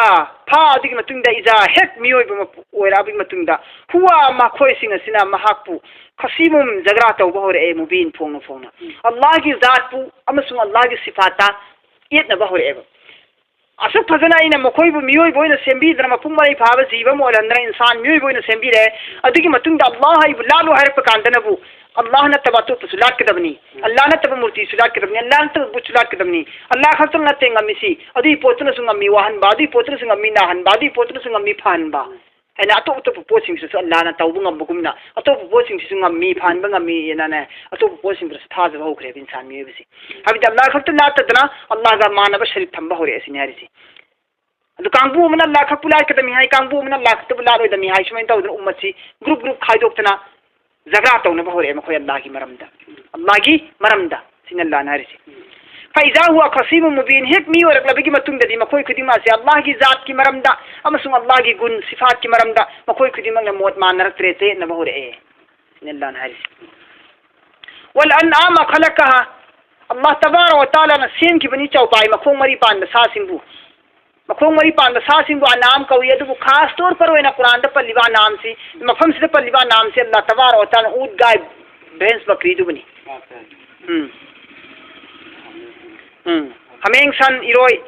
ꯐꯥ ꯑꯗꯨꯒꯤ ꯃꯇꯨꯡꯗ, ꯏꯖꯥ, ꯍꯦꯛ ꯃꯤꯑꯣꯏꯕ ꯑꯃ ꯑꯣꯏꯔꯛꯂꯕꯒꯤ ꯃꯇꯨꯡꯗ, ꯍꯨꯋꯥ, ꯃꯈꯣꯏꯁꯤꯡ ꯑꯁꯤꯅ ꯃꯍꯥꯛꯄꯨ ꯈꯁꯤꯃꯨꯝ, ꯖꯒ꯭ꯔꯥ ꯇꯧꯕ ꯍꯧꯔꯛꯑꯦ, ꯃꯨꯕꯤꯟ, ꯐꯣꯡꯅ ꯐꯣꯡꯅ꯫ ꯎꯝ꯫ ꯑꯜꯂꯥꯍꯒꯤ ꯖꯥꯠꯄꯨ ꯑꯃꯁꯨꯡ ꯑꯜꯂꯥꯍꯒꯤ ꯁꯤꯐꯥꯠꯇ ꯌꯦꯠꯅꯕ ꯍꯧꯔꯛꯑꯦꯕ꯫ ꯑꯁꯨꯛ ꯐꯖꯅ ꯑꯩꯅ ꯃꯈꯣꯏꯕꯨ ꯃꯤꯑꯣꯏꯕ ꯑꯣꯏꯅ ꯁꯦꯝꯕꯤꯗꯅ, ꯃꯄꯨꯡ ꯃꯔꯩ ꯐꯥꯕ ꯖꯤꯕ ꯑꯃ ꯑꯣꯏꯍꯟꯗꯅ, ꯏꯟꯁꯥꯟ, ꯃꯤꯑꯣꯏꯕ ꯑꯣꯏꯅ ꯁꯦꯝꯕꯤꯔꯦ꯫ ꯑꯗꯨꯒꯤ ꯃꯇꯨꯡꯗ ꯑꯜꯂꯥꯍ ꯑꯩꯕꯨ ꯂꯥꯠꯂꯨ ꯍꯥꯏꯔꯛꯄ ꯀꯥꯟꯗꯅꯕꯨ, ꯑꯜꯂꯥꯍ ꯅꯠꯇꯕ ꯑꯇꯣꯞꯄꯁꯨ ꯂꯥꯠꯀꯗꯕꯅꯤ, ꯑꯜꯂꯥꯍ ꯅꯠꯇꯕ ꯃꯨꯔꯇꯤꯁꯨ ꯂꯥꯠꯀꯗꯕꯅꯤ, ꯑꯜꯂꯥꯍ ꯅꯠꯇꯕ ꯕꯨꯠꯁꯨ ꯂꯥꯠꯀꯗꯕꯅꯤ꯫ ꯑꯜꯂꯥꯍ ꯈꯛꯇꯅ ꯅꯠꯇꯦ ꯉꯝꯃꯤꯁꯤ, ꯑꯗꯨꯒꯤ ꯄꯣꯠꯇꯨꯅꯁꯨ ꯉꯝꯃꯤ ꯋꯥꯍꯟꯕ, ꯑꯗꯨꯒꯤ ꯄꯣꯠꯇꯨꯅꯁꯨ ꯉꯝꯃꯤ ꯅꯥꯍꯟꯕ, ꯑꯗꯨꯒꯤ ꯄꯣꯠꯇꯨꯅꯁꯨ ꯉꯝꯃꯤ ꯐꯍꯟꯕ꯫ ꯍꯥꯏꯅ ꯑꯇꯣꯞ ꯑꯇꯣꯞꯄ ꯄꯣꯠꯁꯤꯡꯁꯤꯁꯨ ꯑꯜꯂꯥꯍꯅ ꯇꯧꯕ ꯉꯝꯕꯒꯨꯝꯅ, ꯑꯇꯣꯞꯄ ꯄꯣꯠꯁꯤꯡꯁꯤꯁꯨ ꯉꯝꯃꯤ, ꯐꯍꯟꯕ ꯉꯝꯃꯤ ꯍꯥꯏꯅꯅꯦ, ꯑꯇꯣꯞꯄ ꯄꯣꯠꯁꯤꯡꯗꯨꯁꯨ ꯊꯥꯖꯕ ꯍꯧꯈ꯭ꯔꯦꯕ ꯏꯟꯁꯥꯟ ꯃꯤꯑꯣꯏꯕꯁꯤ꯫ ꯍꯥꯏꯕꯗꯤ ꯑꯜꯂꯥꯍ ꯈꯛꯇ ꯂꯥꯠꯇꯗꯅ ꯑꯜꯂꯥꯍꯒ ꯃꯥꯟꯅꯕ ꯁꯔꯤꯛ ꯊꯝꯕ ꯍꯧꯔꯛꯑꯦ ꯁꯤꯅꯤ ꯍꯥꯏꯔꯤꯁꯤ꯫ ꯑꯗꯨ ꯀꯥꯡꯕꯨ ꯑꯃꯅ ꯑꯜꯂꯥꯍ ꯈꯛꯄꯨ ꯂꯥꯠꯀꯗꯕꯅꯤ ꯍꯥꯏ, ꯀꯥꯡꯕꯨ ꯑꯃꯅ ꯑꯜꯂꯥꯍ ꯈꯛꯇꯕꯨ ꯂꯥꯠꯂꯣꯏꯗꯕꯅꯤ ꯍꯥꯏ, ꯁꯨꯃꯥꯏꯅ ꯇꯧꯗꯅ ꯎꯝꯃꯠꯁꯤ ꯒ꯭ꯔꯨꯞ ꯒ꯭ꯔꯨꯞ ꯈꯥꯏꯗꯣꯛꯇꯅ ꯖꯒ꯭ꯔꯥ ꯇꯧꯅꯕ ꯍꯧꯔꯛꯑꯦ ꯃꯈꯣꯏ ꯑꯜꯂꯥꯍꯒꯤ ꯃꯔꯝꯗ꯫ ꯑꯜꯂꯥꯍꯒꯤ ꯃꯔꯝꯗ꯫ ꯁꯤꯅ ꯑꯜꯂꯥꯍꯅ ꯍꯥꯏꯔꯤꯁꯤ꯫ ꯐꯩꯖꯥ ꯍꯨꯋ ꯈꯁꯤꯃꯨ ꯃꯨꯕꯤꯟ, ꯍꯦꯛ ꯃꯤ ꯑꯣꯏꯔꯛꯂꯕꯒꯤ ꯃꯇꯨꯡꯗꯗꯤ ꯃꯈꯣꯏ ꯈꯨꯗꯤꯡꯃꯛ ꯑꯁꯤ ꯑꯜꯂꯥꯍꯒꯤ ꯖꯥꯠꯀꯤ ꯃꯔꯝꯗ ꯑꯃꯁꯨꯡ ꯑꯜꯂꯥꯍꯒꯤ ꯒꯨꯟ ꯁꯤꯐꯥꯠꯀꯤ ꯃꯔꯝꯗ ꯃꯈꯣꯏ ꯈꯨꯗꯤꯡꯃꯛꯅ ꯃꯣꯠ ꯃꯥꯟꯅꯔꯛꯇ꯭ꯔꯦ, ꯆꯌꯦꯠꯅꯕ ꯍꯧꯔꯛꯑꯦ꯫ ꯁꯤꯅ ꯑꯜꯂꯥꯍꯅ ꯍꯥꯏꯔꯤꯁꯤ꯫ ꯋꯜ ꯑꯟꯑꯥꯃ ꯈꯂꯛꯀꯍꯥ, ꯑꯜꯂꯥꯍ ꯇꯕꯥꯔꯛ ꯋ ꯇꯥꯂꯥꯅ ꯁꯦꯝꯈꯤꯕꯅꯤ ꯆꯧꯄꯥꯏ ꯃꯈꯣꯡ ꯃꯔꯤ ꯄꯥꯟꯕ ꯁꯥꯁꯤꯡꯕꯨ꯫ ꯃꯈꯣꯡ ꯃꯔꯤ ꯄꯥꯟꯕ ꯁꯥꯁꯤꯡꯕꯨ ꯑꯅꯥꯝ ꯀꯧꯏ꯫ ꯑꯗꯨꯕꯨ ꯈꯥꯁ ꯇꯧꯔ ꯄꯔ ꯑꯣꯏꯅ ꯀꯨꯔꯥꯟꯗ ꯄꯜꯂꯤꯕ ꯑꯅꯥꯝꯁꯤ, ꯃꯐꯝꯁꯤꯗ ꯄꯜꯂꯤꯕ ꯑꯅꯥꯝꯁꯤ ꯑꯜꯂꯥꯍ ꯇꯕꯥꯔꯛ ꯋ ꯇꯥꯂꯥ ꯎꯠ, ꯒꯥꯏ, ꯚꯦꯟꯁ, ꯕꯀ꯭ꯔꯤꯗꯨꯕꯨꯅꯤ꯫ ꯎꯝ꯫ ꯎꯝ꯫ ꯍꯥꯃꯦꯡ, ꯁꯟ, ꯏꯔꯣꯏ,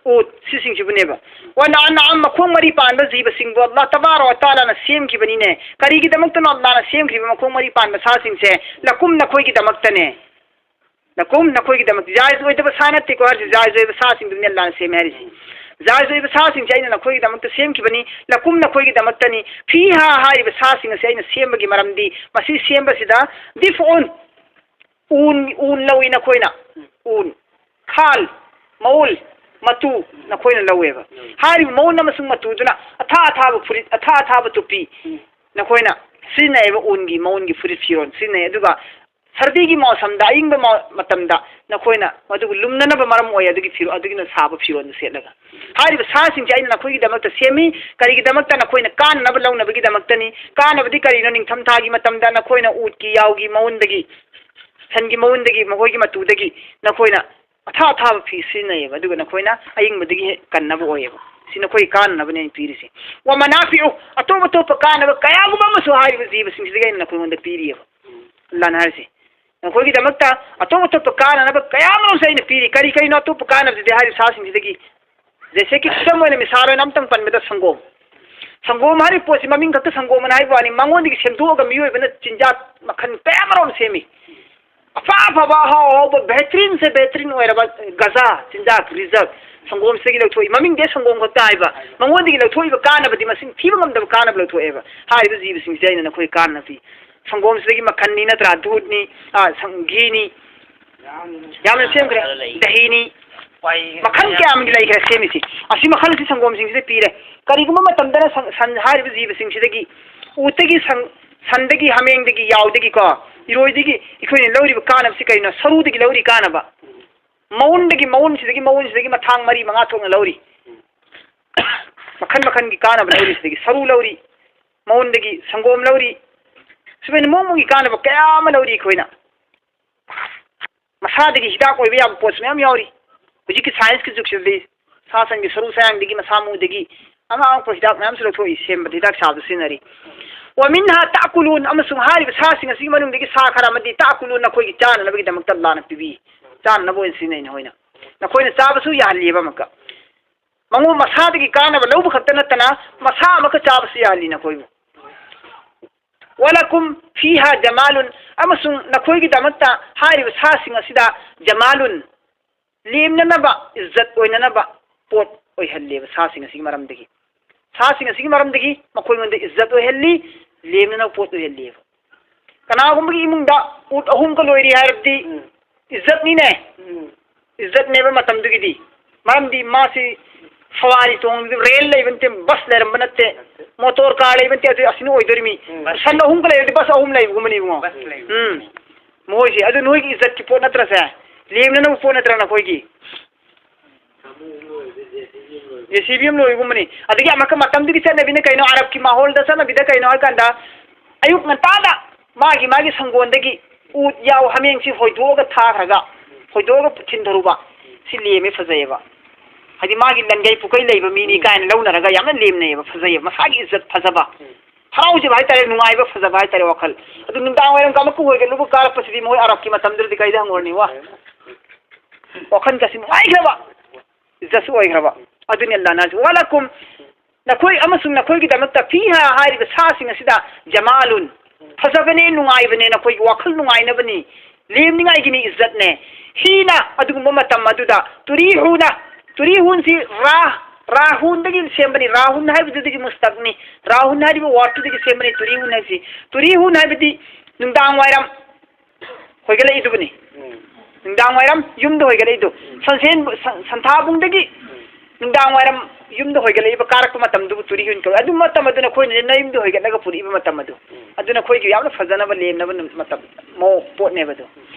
ꯎꯠ, ꯁꯤꯁꯤꯡꯁꯤꯕꯨꯅꯦꯕ꯫ ꯋꯥꯅ ꯑꯅꯥꯝ ꯃꯈꯣꯡ ꯃꯔꯤ ꯄꯥꯟꯕ ꯖꯤꯕꯁꯤꯡꯕꯨ ꯑꯜꯂꯥꯍ ꯇꯕꯥꯔꯛ ꯋ ꯇꯥꯂꯥꯅ ꯁꯦꯝꯈꯤꯕꯅꯤꯅꯦ꯫ ꯀꯔꯤꯒꯤꯗꯃꯛꯇꯅꯣ ꯑꯜꯂꯥꯍꯅ ꯁꯦꯝꯈ꯭ꯔꯤꯕ ꯃꯈꯣꯡ ꯃꯔꯤ ꯄꯥꯟꯕ ꯁꯥꯁꯤꯡꯁꯦ? ꯂꯀꯨꯝ, ꯅꯈꯣꯏꯒꯤꯗꯃꯛꯇꯅꯦ꯫ ꯂꯀꯨꯝ, ꯅꯈꯣꯏꯒꯤꯗꯃꯛ꯫ ꯖꯥꯏꯖ ꯑꯣꯏꯗꯕ ꯁꯥ ꯅꯠꯇꯦꯀꯣ ꯍꯥꯏꯔꯤꯁꯦ, ꯖꯥꯏꯖ ꯑꯣꯏꯕ ꯁꯥꯁꯤꯡꯗꯨꯅꯤ ꯑꯜꯂꯥꯍꯅ ꯁꯦꯝꯃꯦ ꯍꯥꯏꯔꯤꯁꯦ꯫ ꯖꯥꯏꯖ ꯑꯣꯏꯕ ꯁꯥꯁꯤꯡꯁꯦ ꯑꯩꯅ ꯅꯈꯣꯏꯒꯤꯗꯃꯛꯇ ꯁꯦꯝꯈꯤꯕꯅꯤ꯫ ꯂꯀꯨꯝ, ꯅꯈꯣꯏꯒꯤꯗꯃꯛꯇꯅꯤ꯫ ꯐꯤꯍꯥ ꯍꯥꯏꯔꯤꯕ ꯁꯥꯁꯤꯡ ꯑꯁꯤ ꯑꯩꯅ ꯁꯦꯝꯕꯒꯤ ꯃꯔꯝꯗꯤ ꯃꯁꯤ ꯁꯦꯝꯕꯁꯤꯗ ꯗꯤꯐ ꯎꯟ, ꯎꯟ, ꯎꯟ ꯂꯧꯏ ꯅꯈꯣꯏꯅ꯫ ꯎꯟ, ꯈꯥꯜ, ꯃꯎꯜ, ꯃꯇꯨ ꯅꯈꯣꯏꯅ ꯂꯧꯋꯦꯕ꯫ ꯍꯥꯏꯔꯤꯕ ꯃꯎꯟ ꯑꯃꯁꯨꯡ ꯃꯇꯨꯗꯨꯅ ꯑꯊꯥ ꯑꯊꯥꯕ ꯐꯨꯔꯤꯠ, ꯑꯊꯥ ꯑꯊꯥꯕ ꯇꯨꯄꯤ ꯅꯈꯣꯏꯅ ꯁꯤꯖꯤꯟꯅꯩꯌꯦꯕ꯫ ꯎꯟꯒꯤ, ꯃꯎꯟꯒꯤ ꯐꯨꯔꯤꯠ ꯐꯤꯔꯣꯜ ꯁꯤꯖꯤꯟꯅꯩ꯫ ꯑꯗꯨꯒ ꯁꯔꯗꯤꯒꯤ ꯃꯧꯁꯝꯗ, ꯑꯏꯪꯕ ꯃ-, ꯃꯇꯝꯗ ꯅꯈꯣꯏꯅ ꯃꯗꯨꯕꯨ ꯂꯨꯝꯅꯅꯕ ꯃꯔꯝ ꯑꯣꯏ, ꯑꯗꯨꯒꯤ ꯐꯤꯔꯣ-, ꯑꯗꯨꯒꯤꯅ ꯁꯥꯕ ꯐꯤꯔꯣꯜꯗꯨ ꯁꯦꯠꯂꯒ꯫ ꯍꯥꯏꯔꯤꯕ ꯁꯥꯁꯤꯡꯁꯦ ꯑꯩꯅ ꯅꯈꯣꯏꯒꯤꯗꯃꯛꯇ ꯁꯦꯝꯃꯤ꯫ ꯀꯔꯤꯒꯤꯗꯃꯛꯇ? ꯅꯈꯣꯏꯅ ꯀꯥꯟꯅꯅꯕ ꯂꯧꯅꯕꯒꯤꯗꯃꯛꯇꯅꯤ꯫ ꯀꯥꯟꯅꯕꯗꯤ ꯀꯔꯤꯅꯣ? ꯅꯤꯡꯊꯝꯊꯥꯒꯤ ꯃꯇꯝꯗ ꯅꯈꯣꯏꯅ ꯎꯠꯀꯤ, ꯌꯥꯎꯒꯤ ꯃꯎꯟꯗꯒꯤ, ꯁꯟꯒꯤ ꯃꯎꯟꯗꯒꯤ, ꯃꯈꯣꯏꯒꯤ ꯃꯇꯨꯗꯒꯤ ꯅꯈꯣꯏꯅ ꯑꯊꯥ ꯑꯊꯥꯕ ꯐꯤ ꯁꯤꯖꯤꯟꯅꯩꯌꯦꯕ, ꯑꯗꯨꯒ ꯅꯈꯣꯏꯅ ꯑꯏꯪꯕꯗꯒꯤ ꯍꯦꯛ ꯀꯟꯅꯕ ꯑꯣꯏꯌꯦꯕ꯫ ꯁꯤ ꯅꯈꯣꯏꯒꯤ ꯀꯥꯟꯅꯅꯕꯅꯦ ꯑꯩꯅ ꯄꯤꯔꯤꯁꯦ꯫ ꯋꯥ ꯃꯅꯥꯐꯤꯎ, ꯑꯇꯣꯞ ꯑꯇꯣꯞꯄ ꯀꯥꯟꯅꯕ ꯀꯌꯥꯒꯨꯝꯕ ꯑꯃꯁꯨ ꯍꯥꯏꯔꯤꯕ ꯖꯤꯕꯁꯤꯡꯁꯤꯗꯒꯤ ꯑꯩꯅ ꯅꯈꯣꯏꯉꯣꯟꯗ ꯄꯤꯔꯤꯌꯦꯕ꯫ ꯑꯜꯂꯥꯍꯅ ꯍꯥꯏꯔꯤꯁꯦ, ꯅꯈꯣꯏꯒꯤꯗꯃꯛꯇ ꯑꯇꯣꯞ ꯑꯇꯣꯞꯄ ꯀꯥꯟꯅꯅꯕ ꯀꯌꯥ ꯑꯃꯁꯨ ꯑꯩꯅ ꯄꯤꯔꯤ꯫ ꯀꯔꯤ ꯀꯔꯤꯅꯣ ꯑꯇꯣꯞꯄ ꯀꯥꯟꯅꯕꯗꯨꯗꯤ ꯍꯥꯏꯔꯤꯕ ꯁꯥꯁꯤꯡꯁꯤꯗꯒꯤ? ꯖꯩꯁꯦ ꯀꯤ ꯈꯨꯗꯝ ꯑꯣꯏꯅ ꯃꯤꯁꯥꯜ ꯑꯣꯏꯅ ꯑꯝꯇꯪ ꯄꯟꯕꯗ ꯁꯪꯒꯣꯝ꯫ ꯁꯪꯒꯣꯝ ꯍꯥꯏꯔꯤꯕ ꯄꯣꯠꯁꯤ ꯃꯃꯤꯡ ꯈꯛꯇ ꯁꯪꯒꯣꯝ ꯑꯅ ꯍꯥꯏꯕ ꯋꯥꯅꯤ, ꯃꯉꯣꯟꯗꯒꯤ ꯁꯦꯝꯗꯣꯛꯑꯒ ꯃꯤꯑꯣꯏꯕꯅ ꯆꯤꯟꯖꯥꯛ ꯃꯈꯜ ꯀꯌꯥ ꯑꯃꯔꯣꯝ ꯁꯦꯝꯃꯤ꯫ ꯑꯐ ꯑꯐꯕ, ꯑꯍꯥꯎ ꯑꯍꯥꯎꯕ, ꯕꯦꯍꯇ꯭ꯔꯤꯟꯁꯦ ꯕꯦꯍꯇ꯭ꯔꯤꯟ ꯑꯣꯏꯔꯕ ꯒꯖꯥ, ꯆꯤꯟꯖꯥꯛ, ꯔꯤꯖꯜ ꯁꯪꯒꯣꯝꯁꯤꯗꯒꯤ ꯂꯧꯊꯣꯛꯏ꯫ ꯃꯃꯤꯡꯗꯤ ꯁꯪꯒꯣꯝ ꯈꯛꯇ ꯍꯥꯏꯕ, ꯃꯉꯣꯟꯗꯒꯤ ꯂꯧꯊꯣꯛꯏꯕ ꯀꯥꯟꯅꯕꯗꯤ ꯃꯁꯤꯡ ꯊꯤꯕ ꯉꯝꯗꯕ ꯀꯥꯟꯅꯕ ꯂꯧꯊꯣꯛꯑꯦꯕ꯫ ꯍꯥꯏꯔꯤꯕ ꯖꯤꯕꯁꯤꯡꯁꯤꯗ ꯑꯩꯅ ꯅꯈꯣꯏ ꯀꯥꯟꯅꯕ ꯄꯤ꯫ ꯁꯪꯒꯣꯝꯁꯤꯗꯒꯤ ꯃꯈꯟꯅꯤ ꯅꯠꯇ꯭ꯔꯥ? ꯗꯨꯙꯅꯤ, ꯑ, ꯁꯪ-, ꯘꯤꯅꯤ, ꯌꯥꯝꯅ ꯁꯦꯝꯈ꯭ꯔꯦ꯫ ꯗꯍꯤꯅꯤ, ꯃꯈꯜ ꯀꯌꯥ ꯑꯃꯒꯤ ꯂꯩꯈ꯭ꯔꯦ ꯁꯦꯝꯃꯤꯁꯤ꯫ ꯑꯁꯤ ꯃꯈꯜ ꯑꯁꯤ ꯁꯪꯒꯣꯝꯁꯤꯡꯁꯤꯗ ꯄꯤꯔꯦ꯫ ꯀꯔꯤꯒꯨꯝꯕ ꯃꯇꯝꯗꯅ ꯁꯟ, ꯁꯟ ꯍꯥꯏꯔꯤꯕ ꯖꯤꯕꯁꯤꯡꯁꯤꯗꯒꯤ, ꯎꯠꯇꯒꯤ, ꯁꯟ, ꯁꯟꯗꯒꯤ, ꯍꯥꯃꯦꯡꯗꯒꯤ, ꯌꯥꯎꯗꯒꯤꯀꯣ, ꯏꯔꯣꯏꯗꯒꯤ ꯑꯩꯈꯣꯏꯅ ꯂꯧꯔꯤꯕ ꯀꯥꯟꯅꯕꯁꯤ ꯀꯔꯤꯅꯣ? ꯁꯔꯨꯗꯒꯤ ꯂꯧꯔꯤ ꯀꯥꯟꯅꯕ꯫ ꯃꯎꯟꯗꯒꯤ, ꯃꯎꯟꯁꯤꯗꯒꯤ, ꯃꯎꯟꯁꯤꯗꯒꯤ ꯃꯊꯥꯡ ꯃꯔꯤ ꯃꯉꯥ ꯊꯣꯛꯅ ꯂꯧꯔꯤ꯫ ꯃꯈꯜ ꯃꯈꯜꯒꯤ ꯀꯥꯟꯅꯕ ꯂꯧꯔꯤ꯫ ꯁꯤꯗꯒꯤ ꯁꯔꯨ ꯂꯧꯔꯤ, ꯃꯎꯟꯗꯒꯤ ꯁꯪꯒꯣꯝ ꯂꯧꯔꯤ꯫ ꯁꯨꯃꯥꯏꯅ ꯃꯑꯣꯡ ꯃꯑꯣꯡꯒꯤ ꯀꯥꯟꯅꯕ ꯀꯌꯥ ꯑꯃ ꯂꯧꯔꯤ ꯑꯩꯈꯣꯏꯅ꯫ ꯁꯥꯗꯒꯤ ꯍꯤꯗꯥꯛ ꯑꯣꯏꯕ ꯌꯥꯕ ꯄꯣꯠꯁꯨ ꯃꯌꯥꯝ ꯌꯥꯎꯔꯤ꯫ ꯍꯧꯖꯤꯛꯀꯤ ꯁꯥꯏꯟꯁꯀꯤ ꯖꯨꯒꯁꯤꯗꯤ ꯁꯥ ꯁꯟꯒꯤ ꯁꯔꯨ ꯁꯌꯥꯡꯗꯒꯤ, ꯃꯁꯥ ꯃꯎꯗꯒꯤ ꯑꯉꯥꯡ ꯑꯉꯛꯄ ꯍꯤꯗꯥꯛ ꯃꯌꯥꯝꯁꯨ ꯂꯧꯊꯣꯛꯏ, ꯁꯦꯝꯕꯗ ꯍꯤꯗꯥꯛ ꯁꯥꯕꯗ ꯁꯤꯖꯤꯟꯅꯔꯤ꯫ "ومنها تأكلون", ꯑꯃꯁꯨꯡ ꯍꯥꯏꯔꯤꯕ ꯁꯥꯁꯤꯡ ꯑꯁꯤꯒꯤ ꯃꯅꯨꯡꯗꯒꯤ ꯁꯥ ꯈꯔ ꯑꯃꯗꯤ "تأكلون", ꯅꯈꯣꯏꯒꯤ ꯆꯥꯅꯅꯕꯒꯤꯗꯃꯛꯇ ꯑꯜꯂꯥꯍꯅ ꯄꯤꯕꯤ, ꯆꯥꯅꯅꯕ ꯑꯣꯏꯅ ꯁꯤꯖꯤꯟꯅꯩ ꯅꯈꯣꯏꯅ꯫ ꯅꯈꯣꯏꯅ ꯆꯥꯕꯁꯨ ꯌꯥꯍꯜꯂꯤꯑꯕ ꯑꯃꯨꯛꯀ꯫ ꯃꯉꯣꯟ ꯃꯁꯥꯗꯒꯤ ꯀꯥꯟꯅꯕ ꯂꯧꯕ ꯈꯛꯇ ꯅꯠꯇꯅ ꯃꯁꯥ ꯑꯃꯨꯛꯀ ꯆꯥꯕꯁꯨ ꯌꯥꯍꯜꯂꯤ ꯅꯈꯣꯏꯕꯨ꯫ "ولكم فيها جمال", ꯑꯃꯁꯨꯡ ꯅꯈꯣꯏꯒꯤꯗꯃꯛꯇ ꯍꯥꯏꯔꯤꯕ ꯁꯥꯁꯤꯡ ꯑꯁꯤꯗ "جمال", ꯂꯦꯝꯅꯅꯕ, ꯏꯖꯠ ꯑꯣꯏꯅꯅꯕ ꯄꯣꯠ ꯑꯣꯏꯍꯜꯂꯦꯕ ꯁꯥꯁꯤꯡ ꯑꯁꯤꯒꯤ ꯃꯔꯝꯗꯒꯤ꯫ ꯁꯥꯁꯤꯡ ꯑꯁꯤꯒꯤ ꯃꯔꯝꯗꯒꯤ ꯃꯈꯣꯏꯉꯣꯟꯗ ꯏꯖꯠ ꯑꯣꯏꯍꯜꯂꯤ, ꯂꯦꯝꯅꯅꯕ ꯄꯣꯠ ꯑꯣꯏꯍꯜꯂꯤꯕ꯫ ꯀꯅꯥꯒꯨꯝꯕꯒꯤ ꯏꯃꯨꯡꯗ ꯎꯠ ꯑꯍꯨꯝꯒ ꯂꯣꯏꯔꯤ ꯍꯥꯏꯔꯕꯗꯤ ꯎꯝ꯫ ꯏꯖꯠꯅꯤꯅꯦ꯫ ꯎꯝ꯫ ꯏꯖꯠꯅꯦꯕ ꯃꯇꯝꯗꯨꯒꯤꯗꯤ꯫ ꯃꯔꯝꯗꯤ ꯃꯥꯁꯤ ꯁꯋꯥꯔꯤ ꯇꯣꯡꯕꯗꯤ, ꯔꯦꯜ ꯂꯩꯕ ꯅꯠꯇꯦ, ꯕꯁ ꯂꯩꯔꯝꯕ ꯅꯠꯇꯦ, ꯅꯠꯇꯦ꯫ ꯃꯣꯇꯣꯔ ꯀꯥꯔ ꯂꯩꯕ ꯅꯠꯇꯦ, ꯑꯗꯨ ꯑꯁꯤꯅ ꯑꯣꯏꯗꯣꯔꯤꯃꯤ꯫ ꯎꯝ꯫ ꯁꯟ ꯑꯍꯨꯝꯒ ꯂꯩꯔꯗꯤ ꯕꯁ ꯑꯍꯨꯝ ꯂꯩꯕꯒꯨꯝꯕꯅꯤ ꯏꯕꯨꯡꯉꯣ꯫ ꯕꯁ ꯂꯩꯕ꯫ ꯎꯝ꯫ ꯃꯈꯣꯏꯁꯦ ꯑꯗꯨ ꯅꯣꯏꯒꯤ ꯏꯖꯠꯀꯤ ꯄꯣꯠ ꯅꯠꯇ꯭ꯔꯁꯦ? ꯂꯦꯝꯅꯅꯕ ꯄꯣꯠ ꯅꯠꯇ꯭ꯔꯥ ꯅꯈꯣꯏꯒꯤ? ꯖꯦ ꯁꯤ ꯕꯤ ꯑꯃ ꯂꯣꯏꯕꯒꯨꯝꯕꯅꯤ꯫ ꯑꯗꯒꯤ ꯑꯃꯨꯛꯀ ꯃꯇꯝꯗꯨꯒꯤ ꯆꯠꯅꯕꯤꯅ ꯀꯩꯅꯣ, ꯑꯔꯕꯀꯤ ꯃꯥꯍꯣꯜꯗ ꯆꯠꯅꯕꯤꯗ ꯀꯩꯅꯣ ꯍꯥꯏ ꯀꯥꯟꯗ, ꯑꯌꯨꯛ ꯉꯟꯇꯥꯗ ꯃꯥꯒꯤ ꯃꯥꯒꯤ ꯁꯪꯒꯣꯟꯗꯒꯤ ꯎꯠ ꯌꯥꯎ ꯍꯥꯃꯦꯡꯁꯤ ꯍꯣꯏꯗꯣꯛꯑꯒ ꯊꯥꯈ꯭ꯔꯒ, ꯍꯣꯏꯗꯣꯛꯑꯒ ꯊꯤꯟꯊꯔꯨꯕ, ꯁꯤ ꯂꯦꯝꯃꯦ, ꯐꯖꯩꯌꯦꯕ꯫ ꯍꯥꯏꯗꯤ ꯃꯥꯒꯤ ꯂꯟꯒꯩ ꯄꯨꯀꯩ ꯂꯩꯕ ꯃꯤꯅꯤ ꯀꯥꯏꯅ ꯂꯧꯅꯔꯒ ꯌꯥꯝꯅ ꯂꯦꯝꯅꯩꯌꯦꯕ, ꯐꯖꯩꯌꯦꯕ, ꯃꯁꯥꯒꯤ ꯏꯖꯠ ꯐꯖꯕ꯫ ꯍꯔꯥꯎꯖꯕ ꯍꯥꯏꯇꯥꯔꯦ, ꯅꯨꯡꯉꯥꯏꯕ, ꯐꯖꯕ ꯍꯥꯏꯇꯥꯔꯦ, ꯋꯥꯈꯜ꯫ ꯑꯗꯨ ꯅꯨꯡꯗꯥꯡ ꯋꯥꯏꯔꯝ ꯀꯥꯃꯛꯀ ꯍꯣꯏꯒꯠꯂꯨꯕ ꯀꯥꯔꯛꯄꯁꯤꯗꯤ ꯃꯣꯏ ꯑꯔꯕꯀꯤ ꯃꯇꯝꯗꯨꯗꯗꯤ ꯀꯩꯗ ꯍꯪꯉꯨꯔꯅꯤ, ꯋꯥ? ꯋꯥꯈꯜꯒꯁꯤ ꯅꯨꯡꯉꯥꯏꯈ꯭ꯔꯕ, ꯏꯖꯠꯁꯨ ꯑꯣꯏꯈ꯭ꯔꯕ꯫ ꯑꯗꯨꯅꯤ ꯑꯜꯂꯥꯍꯅ ꯍꯥꯏꯁꯤ, "ولكم", ꯅꯈꯣꯏ ꯑꯃꯁꯨꯡ ꯅꯈꯣꯏꯒꯤꯗꯃꯛꯇ, "فيها" ꯍꯥꯏꯔꯤꯕ ꯁꯥꯁꯤꯡ ꯑꯁꯤꯗ, "جمال", ꯐꯖꯕꯅꯦ, ꯅꯨꯡꯉꯥꯏꯕꯅꯦ, ꯅꯈꯣꯏꯒꯤ ꯋꯥꯈꯜ ꯅꯨꯡꯉꯥꯏꯅꯕꯅꯤ, ꯂꯦꯝꯅꯤꯡꯉꯥꯏꯒꯤꯅꯤ, ꯏꯖꯠꯅꯦ꯫ "حين", ꯑꯗꯨꯒꯨꯝꯕ ꯃꯇꯝ ꯑꯗꯨꯗ, "تريحون", ꯇꯨꯔꯤꯍꯨꯟꯁꯤ ꯔꯥ, ꯔꯥꯍꯨꯟꯗꯒꯤ ꯁꯦꯝꯕꯅꯤ, ꯔꯥꯍꯨꯟ ꯍꯥꯏꯕꯗꯨꯗꯒꯤ ꯃꯨꯁꯇꯛꯅꯤ, ꯔꯥꯍꯨꯟ ꯍꯥꯏꯔꯤꯕ ꯋꯥꯔꯗꯇꯨꯗꯒꯤ ꯁꯦꯝꯕꯅꯤ ꯇꯨꯔꯤꯍꯨꯟ ꯍꯥꯏꯁꯤ꯫ ꯇꯨꯔꯤꯍꯨꯟ ꯍꯥꯏꯕꯗꯤ ꯅꯨꯡꯗꯥꯡ ꯋꯥꯏꯔꯝ ꯍꯣꯏꯒꯠꯂꯛꯏꯗꯨꯕꯨꯅꯤ꯫ ꯎꯝ꯫ ꯅꯨꯡꯗꯥꯡ ꯋꯥꯏꯔꯝ ꯌꯨꯝꯗ ꯍꯣꯏꯒꯠꯂꯛꯏꯗꯨ꯫ ꯎꯝ꯫ ꯁꯟꯁꯦꯟ-, ꯁꯟ-, ꯁꯟꯊꯥꯕꯨꯡꯗꯒꯤ ꯎꯝ꯫ ꯅꯨꯡꯗꯥꯡ ꯋꯥꯏꯔꯝ ꯌꯨꯝꯗ ꯍꯣꯏꯒꯠꯂꯛꯏꯕ ꯀꯥꯔꯛꯄ ꯃꯇꯝꯗꯨꯕꯨ ꯇꯨꯔꯤꯍꯨꯟ ꯀꯧꯏ꯫ ꯑꯗꯨ ꯃꯇꯝ ꯑꯗꯨ ꯅꯈꯣꯏꯅ ꯅꯌꯨꯝꯗ ꯍꯣꯏꯒꯠꯂꯒ ꯄꯨꯔꯛꯏꯕ ꯃꯇꯝ ꯑꯗꯨ꯫ ꯎꯝ꯫ ꯑꯗꯨ ꯅꯈꯣꯏꯒꯤ ꯌꯥꯝꯅ ꯐꯖꯅꯕ ꯂꯦꯝꯅꯕ ꯅꯨ-, ꯃꯇꯝ, ꯃꯑꯣꯡ, ꯄꯣꯠꯅꯦꯕ ꯑꯗꯨ꯫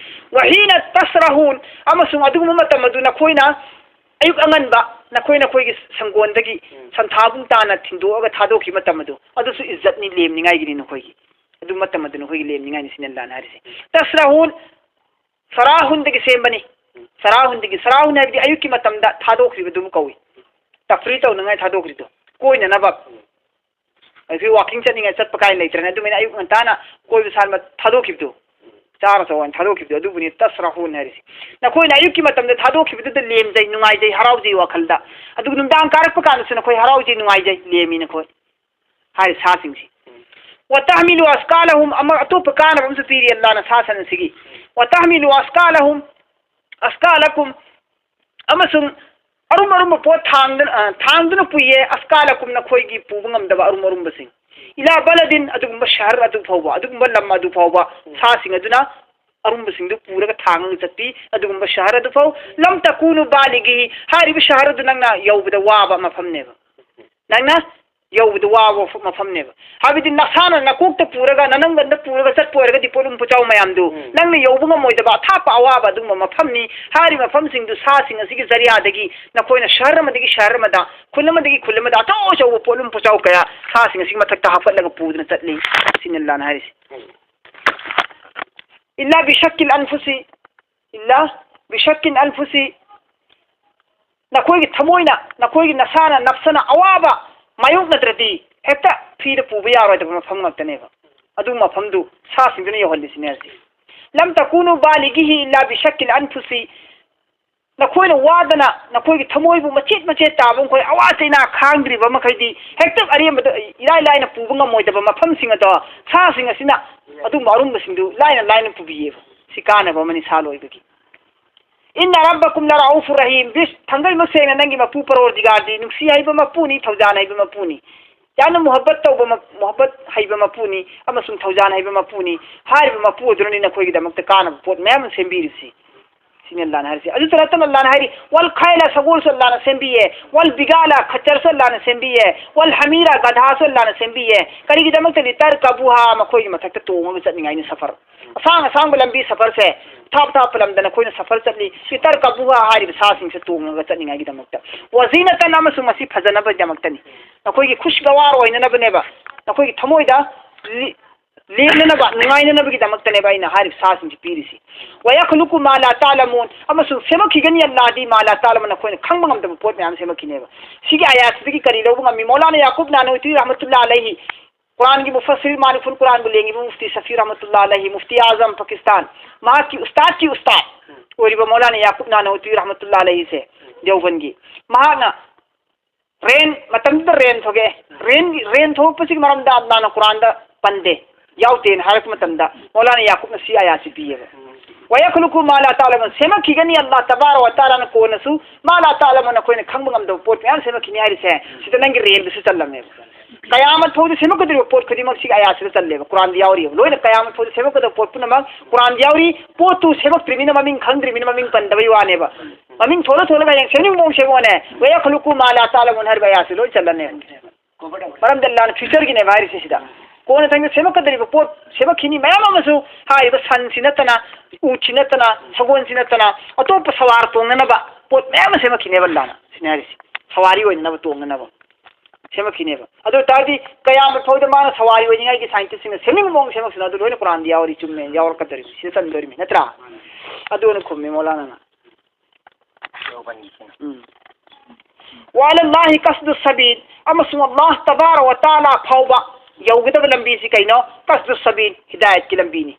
"وحين تسرحون", ꯑꯃꯁꯨꯡ ꯑꯗꯨꯒꯨꯝꯕ ꯃꯇꯝ ꯑꯗꯨ ꯅꯈꯣꯏꯅ ꯑꯌꯨꯛ ꯑꯉꯟꯕ ꯅꯈꯣꯏ ꯅꯈꯣꯏꯒꯤ ꯁꯪꯒꯣꯟꯗꯒꯤ ꯎꯝ꯫ ꯁꯟꯊꯥꯕꯨꯡ ꯇꯥꯅ ꯊꯤꯟꯗꯣꯛꯑꯒ ꯊꯥꯗꯣꯛꯈꯤꯕ ꯃꯇꯝ ꯑꯗꯨ, ꯑꯗꯨꯁꯨ ꯏꯖꯠꯅꯤ, ꯂꯦꯝꯅꯤꯡꯉꯥꯏꯒꯤꯅꯤ ꯅꯈꯣꯏꯒꯤ꯫ ꯑꯗꯨ ꯃꯇꯝ ꯑꯗꯨ ꯅꯈꯣꯏꯒꯤ ꯂꯦꯝꯅꯤꯡꯉꯥꯏꯅꯤ ꯁꯤꯅꯤ ꯑꯜꯂꯥꯍꯅ ꯍꯥꯏꯔꯤꯁꯦ꯫ "تسرحون ꯆꯔꯥꯍꯨꯟꯗꯒꯤ ꯁꯦꯝꯕꯅꯤ꯫ ꯆꯔꯥꯍꯨꯟꯗꯒꯤ, ꯆꯔꯥꯍꯨꯟ ꯍꯥꯏꯕꯗꯤ ꯑꯌꯨꯛꯀꯤ ꯃꯇꯝꯗ ꯊꯥꯗꯣꯛꯈꯤꯕꯗꯨꯕꯨ ꯀꯧꯏ꯫ ꯇꯐ꯭ꯔꯤ ꯇꯧꯅꯉꯥꯏ ꯊꯥꯗꯣꯛꯈ꯭ꯔꯤꯗꯣ, ꯀꯣꯏꯅꯅꯕ꯫ ꯑꯩꯈꯣꯏ ꯋꯥꯀꯤꯡ ꯆꯠꯅꯤꯡꯉꯥꯏ ꯆꯠꯄ ꯀꯥꯏꯅ ꯂꯩꯇ꯭ꯔꯅꯦ, ꯑꯗꯨꯃꯥꯏꯅ ꯑꯌꯨꯛ ꯉꯟꯇꯥꯅ ꯀꯣꯏꯕ ꯁꯥꯟꯕ ꯊꯥꯗꯣꯛꯈꯤꯕꯗꯣ, ꯆꯥꯔ ꯆꯥꯎꯅ ꯊꯥꯗꯣꯛꯈꯤꯕꯗꯣ, ꯑꯗꯨꯕꯨꯅꯤ ꯇꯁꯔꯥꯍꯨꯟ ꯍꯥꯏꯔꯤꯁꯤ꯫ ꯅꯈꯣꯏꯅ ꯑꯌꯨꯛꯀꯤ ꯃꯇꯝꯗ ꯊꯥꯗꯣꯛꯈꯤꯕꯗꯨꯗ ꯂꯦꯝꯖꯩ, ꯅꯨꯡꯉꯥꯏꯖꯩ, ꯍꯔꯥꯎꯖꯩ ꯋꯥꯈꯜꯗ꯫ ꯑꯗꯨꯒ ꯅꯨꯡꯗꯥꯡ ꯀꯥꯔꯛꯄ ꯀꯥꯟꯗꯁꯨ ꯅꯈꯣꯏ ꯍꯔꯥꯎꯖꯩ, ꯅꯨꯡꯉꯥꯏꯖꯩ, ꯂꯦꯝꯃꯤ ꯅꯈꯣꯏ꯫ ꯍꯥꯏꯔꯤ ꯁꯥꯁꯤꯡꯁꯤ꯫ "ꯋꯇꯍꯃꯤꯂꯨ ꯑꯁꯀꯥꯂꯍꯨꯝ", ꯑꯃ ꯑꯇꯣꯞꯄ ꯀꯥꯟꯅꯕ ꯑꯃꯁꯨ ꯄꯤꯔꯤ ꯑꯜꯂꯥꯅ ꯁꯥ ꯁꯟ ꯑꯁꯤꯒꯤ꯫ "ꯋꯇꯍꯃꯤꯂꯨ ꯑꯁꯀꯥꯂꯍꯨꯝ, ꯑꯁꯀꯥꯂꯀꯨꯝ", ꯑꯃꯁꯨꯡ ꯑꯔꯨꯝ ꯑꯔꯨꯝꯕ ꯄꯣꯠ ꯊꯥꯡꯗꯨꯅ, ꯑ, ꯊꯥꯡꯗꯨꯅ ꯄꯨꯏꯌꯦ, "ꯑꯁꯀꯥꯂꯀꯨꯝ", ꯅꯈꯣꯏꯒꯤ ꯄꯨꯕ ꯉꯝꯗꯕ ꯑꯔꯨꯝ ꯑꯂꯨꯝꯕꯁꯤꯡ꯫ "ꯏꯂꯥ ꯕꯂꯗꯤꯟ", ꯑꯗꯨꯒꯨꯝꯕ ꯁꯍꯔ ꯑꯗꯨ ꯐꯥꯎꯕ, ꯑꯗꯨꯒꯨꯝꯕ ꯂꯝ ꯑꯗꯨ ꯐꯥꯎꯕ ꯁꯥꯁꯤꯡ ꯑꯗꯨꯅ ꯑꯔꯨꯝꯕꯁꯤꯡꯗꯨ ꯄꯨꯔꯒ ꯊꯥꯡꯉꯒ ꯆꯠꯄꯤ, ꯑꯗꯨꯒꯨꯝꯕ ꯁꯍꯔ ꯑꯗꯨ ꯐꯥꯎ꯫ "ꯂꯝ ꯇꯀꯨꯅꯨ ꯕꯥꯂꯤꯒꯤ", ꯍꯥꯏꯔꯤꯕ ꯁꯍꯔ ꯑꯗꯨ ꯅꯪꯅ ꯌꯧꯕꯗ ꯋꯥꯕ ꯃꯐꯝꯅꯦꯕ꯫ ꯅꯪꯅ ꯌꯧꯕꯗ ꯋꯥꯕ ꯃꯐꯝꯅꯦꯕ꯫ ꯍꯥꯏꯕꯗꯤ ꯅꯁꯥꯅ ꯅꯀꯣꯛꯇ ꯄꯨꯔꯒ, ꯅꯅꯪꯒꯟꯗ ꯄꯨꯔꯒ ꯆꯠꯄ ꯑꯣꯏꯔꯒꯗꯤ ꯄꯣꯠꯂꯨꯝ ꯄꯣꯠꯆꯥꯎ ꯃꯌꯥꯝꯗꯨ ꯎꯝ꯫ ꯅꯪꯅ ꯌꯧꯕ ꯉꯝꯃꯣꯏꯗꯕ ꯑꯊꯥꯞꯄ ꯑꯋꯥꯕ ꯑꯗꯨꯒꯨꯝꯕ ꯃꯐꯝꯅꯤ꯫ ꯍꯥꯏꯔꯤꯕ ꯃꯐꯝꯁꯤꯡꯗꯨ ꯁꯥꯁꯤꯡ ꯑꯁꯤꯒꯤ ꯖꯔꯤꯌꯥꯗꯒꯤ ꯅꯈꯣꯏꯅ ꯁꯍꯔ ꯑꯃꯗꯒꯤ ꯁꯍꯔ ꯑꯃꯗ, ꯈꯨꯜ ꯑꯃꯗꯒꯤ ꯈꯨꯜ ꯑꯃꯗ ꯑꯆꯧ ꯑꯆꯧꯕ ꯄꯣꯠꯂꯨꯝ ꯄꯣꯠꯆꯥꯎ ꯀꯌꯥ ꯁꯥꯁꯤꯡ ꯑꯁꯤꯒꯤ ꯃꯊꯛꯇ ꯍꯥꯞꯀꯠꯂꯒ ꯄꯨꯗꯨꯅ ꯆꯠꯂꯤ꯫ ꯁꯤꯅꯤ ꯑꯜꯂꯥꯅ ꯍꯥꯏꯔꯤꯁꯤ꯫ ꯎꯝ꯫ "ꯏꯜꯂꯥ ꯕꯤꯁꯛꯀꯤꯜ ꯑꯟꯐꯨꯁꯤ", ꯏꯜꯂꯥ ꯕꯤꯁꯛꯀꯤꯜ ꯑꯟꯐꯨꯁꯤ, ꯅꯈꯣꯏꯒꯤ ꯊꯃꯣꯏꯅ, ꯅꯈꯣꯏꯒꯤ ꯅꯁꯥꯅ, ꯅꯞꯁꯅ ꯑꯋꯥꯕ ꯃꯥꯌꯣꯛꯅꯗ꯭ꯔꯗꯤ ꯍꯦꯛꯇ ꯐ꯭ꯔꯤꯗ ꯄꯨꯕ ꯌꯥꯔꯣꯏꯗꯕ ꯃꯐꯝ ꯉꯥꯛꯇꯅꯦꯕ꯫ ꯑꯗꯨ ꯃꯐꯝꯗꯨ ꯁꯥꯁꯤꯡꯗꯨꯅ ꯌꯧꯍꯜꯂꯤꯁꯤꯅꯦ ꯍꯧꯖꯤꯛ꯫ "ꯂꯝ ꯇꯀꯨꯅꯨ ꯕꯥꯂꯤꯒꯤꯍꯤ ꯏꯜꯂꯥ ꯕꯤꯁꯛꯀꯤꯜ ꯑꯟꯐꯨꯁꯤ", ꯅꯈꯣꯏꯅ ꯋꯥꯗꯅ ꯅꯈꯣꯏꯒꯤ ꯊꯃꯣꯏꯕꯨ ꯃꯆꯦꯠ ꯃꯆꯦꯠ ꯇꯥꯕ ꯃꯈꯣꯏ ꯑꯋꯥ ꯆꯩꯅꯥ ꯈꯥꯡꯗ꯭ꯔꯤꯕ ꯃꯈꯩꯗꯤ ꯍꯦꯛꯇ ꯑꯔꯦꯝꯕꯗ ꯏꯔꯥꯏ ꯂꯥꯏꯅ ꯄꯨꯕ ꯉꯝꯃꯣꯏꯗꯕ ꯃꯐꯝꯁꯤꯡ ꯑꯗꯣ ꯁꯥꯁꯤꯡ ꯑꯁꯤꯅ ꯑꯗꯨꯒꯨꯝꯕ ꯑꯔꯨꯝꯕꯁꯤꯡꯗꯨ ꯂꯥꯏꯅ ꯂꯥꯏꯅ ꯄꯨꯕꯤꯌꯦꯕ꯫ ꯁꯤ ꯀꯥꯟꯅꯕ ꯑꯃꯅꯤ ꯁꯥ ꯂꯣꯏꯕꯒꯤ꯫ "ꯏꯟꯅ ꯔꯕꯀꯨꯝ ꯂꯔꯥꯎꯐꯨ ꯔꯍꯤꯝ", ꯕꯤꯁ-, ꯊꯥꯡꯒꯩ ꯃꯁꯦꯡꯅ ꯅꯪꯒꯤ ꯃꯄꯨ ꯄꯔꯣꯔꯗꯤꯒꯥꯔꯗꯤ ꯅꯨꯡꯁꯤ ꯍꯩꯕ ꯃꯄꯨꯅꯤ, ꯊꯧꯖꯥꯟ ꯍꯩꯕ ꯃꯄꯨꯅꯤ꯫ ꯌꯥꯝꯅ ꯃꯨꯍꯕꯠ ꯇꯧꯕ ꯃ-, ꯃꯨꯍꯕꯠ ꯍꯩꯕ ꯃꯄꯨꯅꯤ ꯑꯃꯁꯨꯡ ꯊꯧꯖꯥꯟ ꯍꯩꯕ ꯃꯄꯨꯅꯤ꯫ ꯍꯥꯏꯔꯤꯕ ꯃꯄꯨ ꯑꯗꯨꯅꯅꯤ ꯅꯈꯣꯏꯒꯤꯗꯃꯛꯇ ꯀꯥꯟꯅꯕ ꯄꯣꯠ ꯃꯌꯥꯝ ꯑꯃ ꯁꯦꯝꯕꯤꯔꯤꯕꯁꯤ꯫ ꯁꯤꯅꯤ ꯑꯜꯂꯥꯅ ꯍꯥꯏꯔꯤꯁꯤ꯫ ꯑꯗꯨꯇ ꯅꯠꯇꯅ ꯑꯜꯂꯥꯅ ꯍꯥꯏꯔꯤ, "ꯋꯜ ꯈꯥꯏꯂ", ꯁꯒꯣꯜꯁꯨ ꯑꯜꯂꯥꯅ ꯁꯦꯝꯕꯤꯌꯦ, "ꯋꯜ ꯕꯤꯒꯥꯂ", ꯈꯠꯆꯔꯁꯨ ꯑꯜꯂꯥꯅ ꯁꯦꯝꯕꯤꯌꯦ, "ꯋꯜ ꯍꯃꯤꯔ", ꯒꯙꯥꯁꯨ ꯑꯜꯂꯥꯅ ꯁꯦꯝꯕꯤꯌꯦ꯫ ꯀꯔꯤꯒꯤꯗꯃꯛꯇ? "ꯂꯤꯇꯔ ꯀꯕꯨꯍꯥ", ꯃꯈꯣꯏꯒꯤ ꯃꯊꯛꯇ ꯇꯣꯡꯉꯒ ꯆꯠꯅꯤꯡꯉꯥꯏꯅꯤ ꯁꯐꯔ꯫ ꯑꯁꯥꯡ ꯑꯁꯥꯡꯕ ꯂꯝꯕꯤ ꯁꯐꯔꯁꯦ, ꯊꯥꯞ ꯊꯥꯞꯄ ꯂꯝꯗ ꯅꯈꯣꯏꯅ ꯁꯐꯔ ꯆꯠꯂꯤ, ꯂꯤꯇꯔ ꯀꯕꯨꯍꯥ ꯍꯥꯏꯔꯤꯕ ꯁꯥꯁꯤꯡꯁꯦ ꯇꯣꯡꯉꯒ ꯆꯠꯅꯤꯡꯉꯥꯏꯒꯤꯗꯃꯛꯇ꯫ "ꯋꯥꯖꯤꯅꯇꯟ", ꯑꯃꯁꯨꯡ ꯃꯁꯤ ꯐꯖꯅꯕꯒꯤꯗꯃꯛꯇꯅꯤ꯫ ꯅꯈꯣꯏꯒꯤ ꯈꯨꯁꯒꯋꯥꯔ ꯑꯣꯏꯅꯅꯕꯅꯦꯕ꯫ ꯅꯈꯣꯏꯒꯤ ꯊꯃꯣꯏꯗ ꯂꯤ-, ꯂꯦꯝꯅꯅꯕ, ꯅꯨꯡꯉꯥꯏꯅꯅꯕꯒꯤꯗꯃꯛꯇꯅꯦꯕ ꯑꯩꯅ ꯍꯥꯏꯔꯤꯕ ꯁꯥꯁꯤꯡꯁꯤ ꯄꯤꯔꯤꯁꯤ꯫ "ꯋꯌꯈꯂꯨꯀꯨ ꯃꯥ ꯂꯥ ꯇꯥꯂꯃꯨꯟ", ꯑꯃꯁꯨꯡ ꯁꯦꯝꯃꯛꯈꯤꯒꯅꯤ ꯑꯜꯂꯥꯍꯗꯤ "ꯃꯥ ꯂꯥ ꯇꯥꯂꯃꯨꯟ", ꯅꯈꯣꯏꯅ ꯈꯪꯕ ꯉꯝꯗꯕ ꯄꯣꯠ ꯃꯌꯥꯝ ꯁꯦꯝꯃꯛꯈꯤꯅꯦꯕ꯫ ꯁꯤꯒꯤ ꯑꯌꯥꯠꯁꯤꯗꯒꯤ ꯀꯔꯤ ꯂꯧꯕ ꯉꯝꯃꯤ? ꯃꯧꯂꯥꯅꯥ ꯌꯥꯀꯨꯕ ꯅꯥꯅꯣꯇꯨꯏ ꯔꯍꯃꯇꯨꯜꯂꯥ ꯑꯂꯩꯍꯤ, ꯀꯨꯔꯥꯟꯒꯤ ꯃꯨꯐꯁꯤꯔ, ꯃꯥꯔꯤꯐꯨꯜ ꯀꯨꯔꯥꯟꯕꯨ ꯂꯦꯡꯉꯤꯕ ꯃꯨꯐꯇꯤ ꯁꯐꯤ ꯔꯍꯃꯇꯨꯜꯂꯥ ꯑꯂꯩꯍꯤ, ꯃꯨꯐꯇꯤ ꯑꯥꯖꯝ ꯄꯥꯀꯤꯁꯇꯥꯟ, ꯃꯍꯥꯛꯀꯤ ꯎꯁꯇꯥꯗꯀꯤ ꯎꯁꯇꯥꯗ ꯑꯣꯏꯔꯤꯕ ꯃꯧꯂꯥꯅꯥ ꯌꯥꯀꯨꯕ ꯅꯥꯅꯣꯇꯨꯏ ꯔꯍꯃꯇꯨꯜꯂꯥ ꯑꯂꯩꯍꯤꯁꯦ, ꯗꯦꯎꯕꯟꯒꯤ, ꯃꯍꯥꯛꯅ ꯔꯦꯟ, ꯃꯇꯝꯗꯨꯗ ꯔꯦꯟ ꯊꯣꯛꯑꯦ꯫ ꯔꯦꯟ, ꯔꯦꯟ ꯊꯣꯛꯂꯛꯄꯁꯤꯒꯤ ꯃꯔꯝꯗ ꯑꯜꯂꯥꯍꯅ ꯀꯨꯔꯥꯟꯗ ꯄꯟꯗꯦ, ꯌꯥꯎꯗꯦꯅ ꯍꯥꯏꯔꯛꯄ ꯃꯇꯝꯗ ꯃꯧꯂꯥꯅꯥ ꯌꯥꯀꯨꯕꯅ ꯁꯤ ꯑꯌꯥꯠꯁꯤ ꯄꯤꯌꯦꯕ꯫ "ꯋꯌꯈꯂꯨꯀꯨ ꯃꯥ ꯂꯥ ꯇꯥꯂꯃꯨꯟ", ꯁꯦꯝꯃꯛꯈꯤꯒꯅꯤ ꯑꯜꯂꯥꯍ ꯇꯕꯥꯔꯛ ꯋ ꯇꯥꯂꯥꯅ ꯀꯣꯟꯅꯁꯨ, "ꯃꯥ ꯂꯥ ꯇꯥꯂꯃꯨꯟ", ꯅꯈꯣꯏꯅ ꯈꯪꯕ ꯉꯝꯗꯕ ꯄꯣꯠ ꯃꯌꯥꯝ ꯁꯦꯝꯃꯛꯈꯤꯅꯤ ꯍꯥꯏꯔꯤꯁꯦ, ꯁꯤꯗ ꯅꯪꯒꯤ ꯔꯦꯟꯗꯨꯁꯨ ꯆꯜꯂꯝꯃꯦꯕ꯫ ꯀꯌꯥꯃꯠ ꯐꯥꯎꯗ ꯁꯦꯝꯃꯛꯀꯗꯧꯔꯤꯕ ꯄꯣꯠ ꯈꯨꯗꯤꯡꯃꯛ ꯁꯤꯒꯤ ꯑꯌꯥꯠꯁꯤꯗ ꯆꯜꯂꯦꯕ, ꯀꯨꯔꯥꯟꯗ ꯌꯥꯎꯔꯤꯕ꯫ ꯂꯣꯏꯅ ꯀꯌꯥꯃꯠ ꯐꯥꯎꯗ ꯁꯦꯝꯃꯛꯀꯗꯧꯕ ꯄꯣꯠ ꯄꯨꯝꯅꯃꯛ ꯀꯨꯔꯥꯟꯗ ꯌꯥꯎꯔꯤ꯫ ꯄꯣꯠꯇꯨ ꯁꯦꯝꯃꯛꯇ꯭ꯔꯤꯕꯅꯤꯅ, ꯃꯃꯤꯡ ꯈꯪꯗ꯭ꯔꯤꯕꯅꯤꯅ, ꯃꯃꯤꯡ ꯄꯟꯗꯕꯩ ꯋꯥꯅꯦꯕ꯫ ꯃꯃꯤꯡ ꯊꯣꯜꯂ ꯊꯣꯜꯂꯒ ꯍꯌꯦꯡ ꯁꯦꯝꯅꯤꯡꯕ ꯃꯑꯣꯡ ꯁꯦꯝꯃꯛꯑꯣꯅꯦ, "ꯋꯌꯈꯂꯨꯀꯨ ꯃꯥ ꯂꯥ ꯇꯥꯂꯃꯨꯟ" ꯍꯥꯏꯔꯤꯕ ꯑꯌꯥꯠꯁꯤ ꯂꯣꯏ ꯆꯜꯂꯅꯦꯕ꯫ ꯃꯔꯝꯗꯤ ꯑꯜꯂꯥꯍꯅ ꯐ꯭ꯌꯨꯆꯔꯒꯤꯅꯦꯕ ꯍꯥꯏꯔꯤꯁꯦ ꯁꯤꯗ꯫ ꯀꯣꯟꯅ ꯊꯪꯅ ꯁꯦꯝꯃꯛꯀꯗꯧꯔꯤꯕ ꯄꯣꯠ, ꯁꯦꯝꯃꯛꯈꯤꯅꯤ ꯃꯌꯥꯝ ꯑꯃꯁꯨ, ꯍꯥꯏꯔꯤꯕ ꯁꯟꯁꯤ ꯅꯠꯇꯅ, ꯎꯠꯁꯤ ꯅꯠꯇꯅ, ꯁꯒꯣꯜꯁꯤ ꯅꯠꯇꯅ, ꯑꯇꯣꯞꯄ ꯁꯋꯥꯔ ꯇꯣꯡꯅꯅꯕ ꯄꯣꯠ ꯃꯌꯥꯝ ꯑꯃ ꯁꯦꯝꯃꯛꯈꯤꯅꯦꯕ ꯑꯜꯂꯥꯍꯅ꯫ ꯁꯤꯅꯦ ꯍꯥꯏꯔꯤꯁꯦ, ꯁꯋꯥꯔꯤ ꯑꯣꯏꯅꯅꯕ, ꯇꯣꯡꯅꯅꯕ ꯁꯦꯝꯃꯛꯈꯤꯅꯦꯕ꯫ ꯑꯗꯨ ꯑꯣꯏ ꯇꯥꯔꯗꯤ ꯀꯌꯥꯃꯠ ꯐꯥꯎꯗ ꯃꯥꯅ ꯁꯋꯥꯔꯤ ꯑꯣꯏꯅꯤꯡꯉꯥꯏꯒꯤ ꯁꯥꯏꯟꯇꯤꯁꯁꯤꯡꯅ ꯁꯦꯝꯅꯤꯡꯕ ꯃꯑꯣꯡ ꯁꯦꯝꯃꯛꯁꯅꯨ, ꯑꯗꯨ ꯂꯣꯏꯅ ꯀꯨꯔꯥꯟꯗ ꯌꯥꯎꯔꯤ, ꯆꯨꯝꯃꯦ, ꯌꯥꯎꯔꯛꯀꯗꯧꯔꯤꯕꯅꯤ, ꯁꯤꯗ ꯆꯟꯗꯧꯔꯤꯕꯅꯤ, ꯅꯠꯇ꯭ꯔꯥ? ꯑꯗꯨꯅ ꯈꯨꯝꯃꯤ ꯃꯧꯂꯥꯅꯥꯅ꯫ ꯎꯝ꯫ "ꯋ ꯑꯂꯥ ꯂꯥꯍꯤ ꯀꯁꯗꯨ ꯁꯕꯤꯜ", ꯑꯃꯁꯨꯡ ꯑꯜꯂꯥꯍ ꯇꯕꯥꯔꯛ ꯋ ꯇꯥꯂꯥ ꯐꯥꯎꯕ ꯌꯧꯒꯗꯕ ꯂꯝꯕꯤꯁꯤ ꯀꯩꯅꯣ? ꯀꯁꯗꯨ ꯁꯕꯤꯜ, ꯍꯤꯗꯥꯌꯠꯀꯤ ꯂꯝꯕꯤꯅꯤ꯫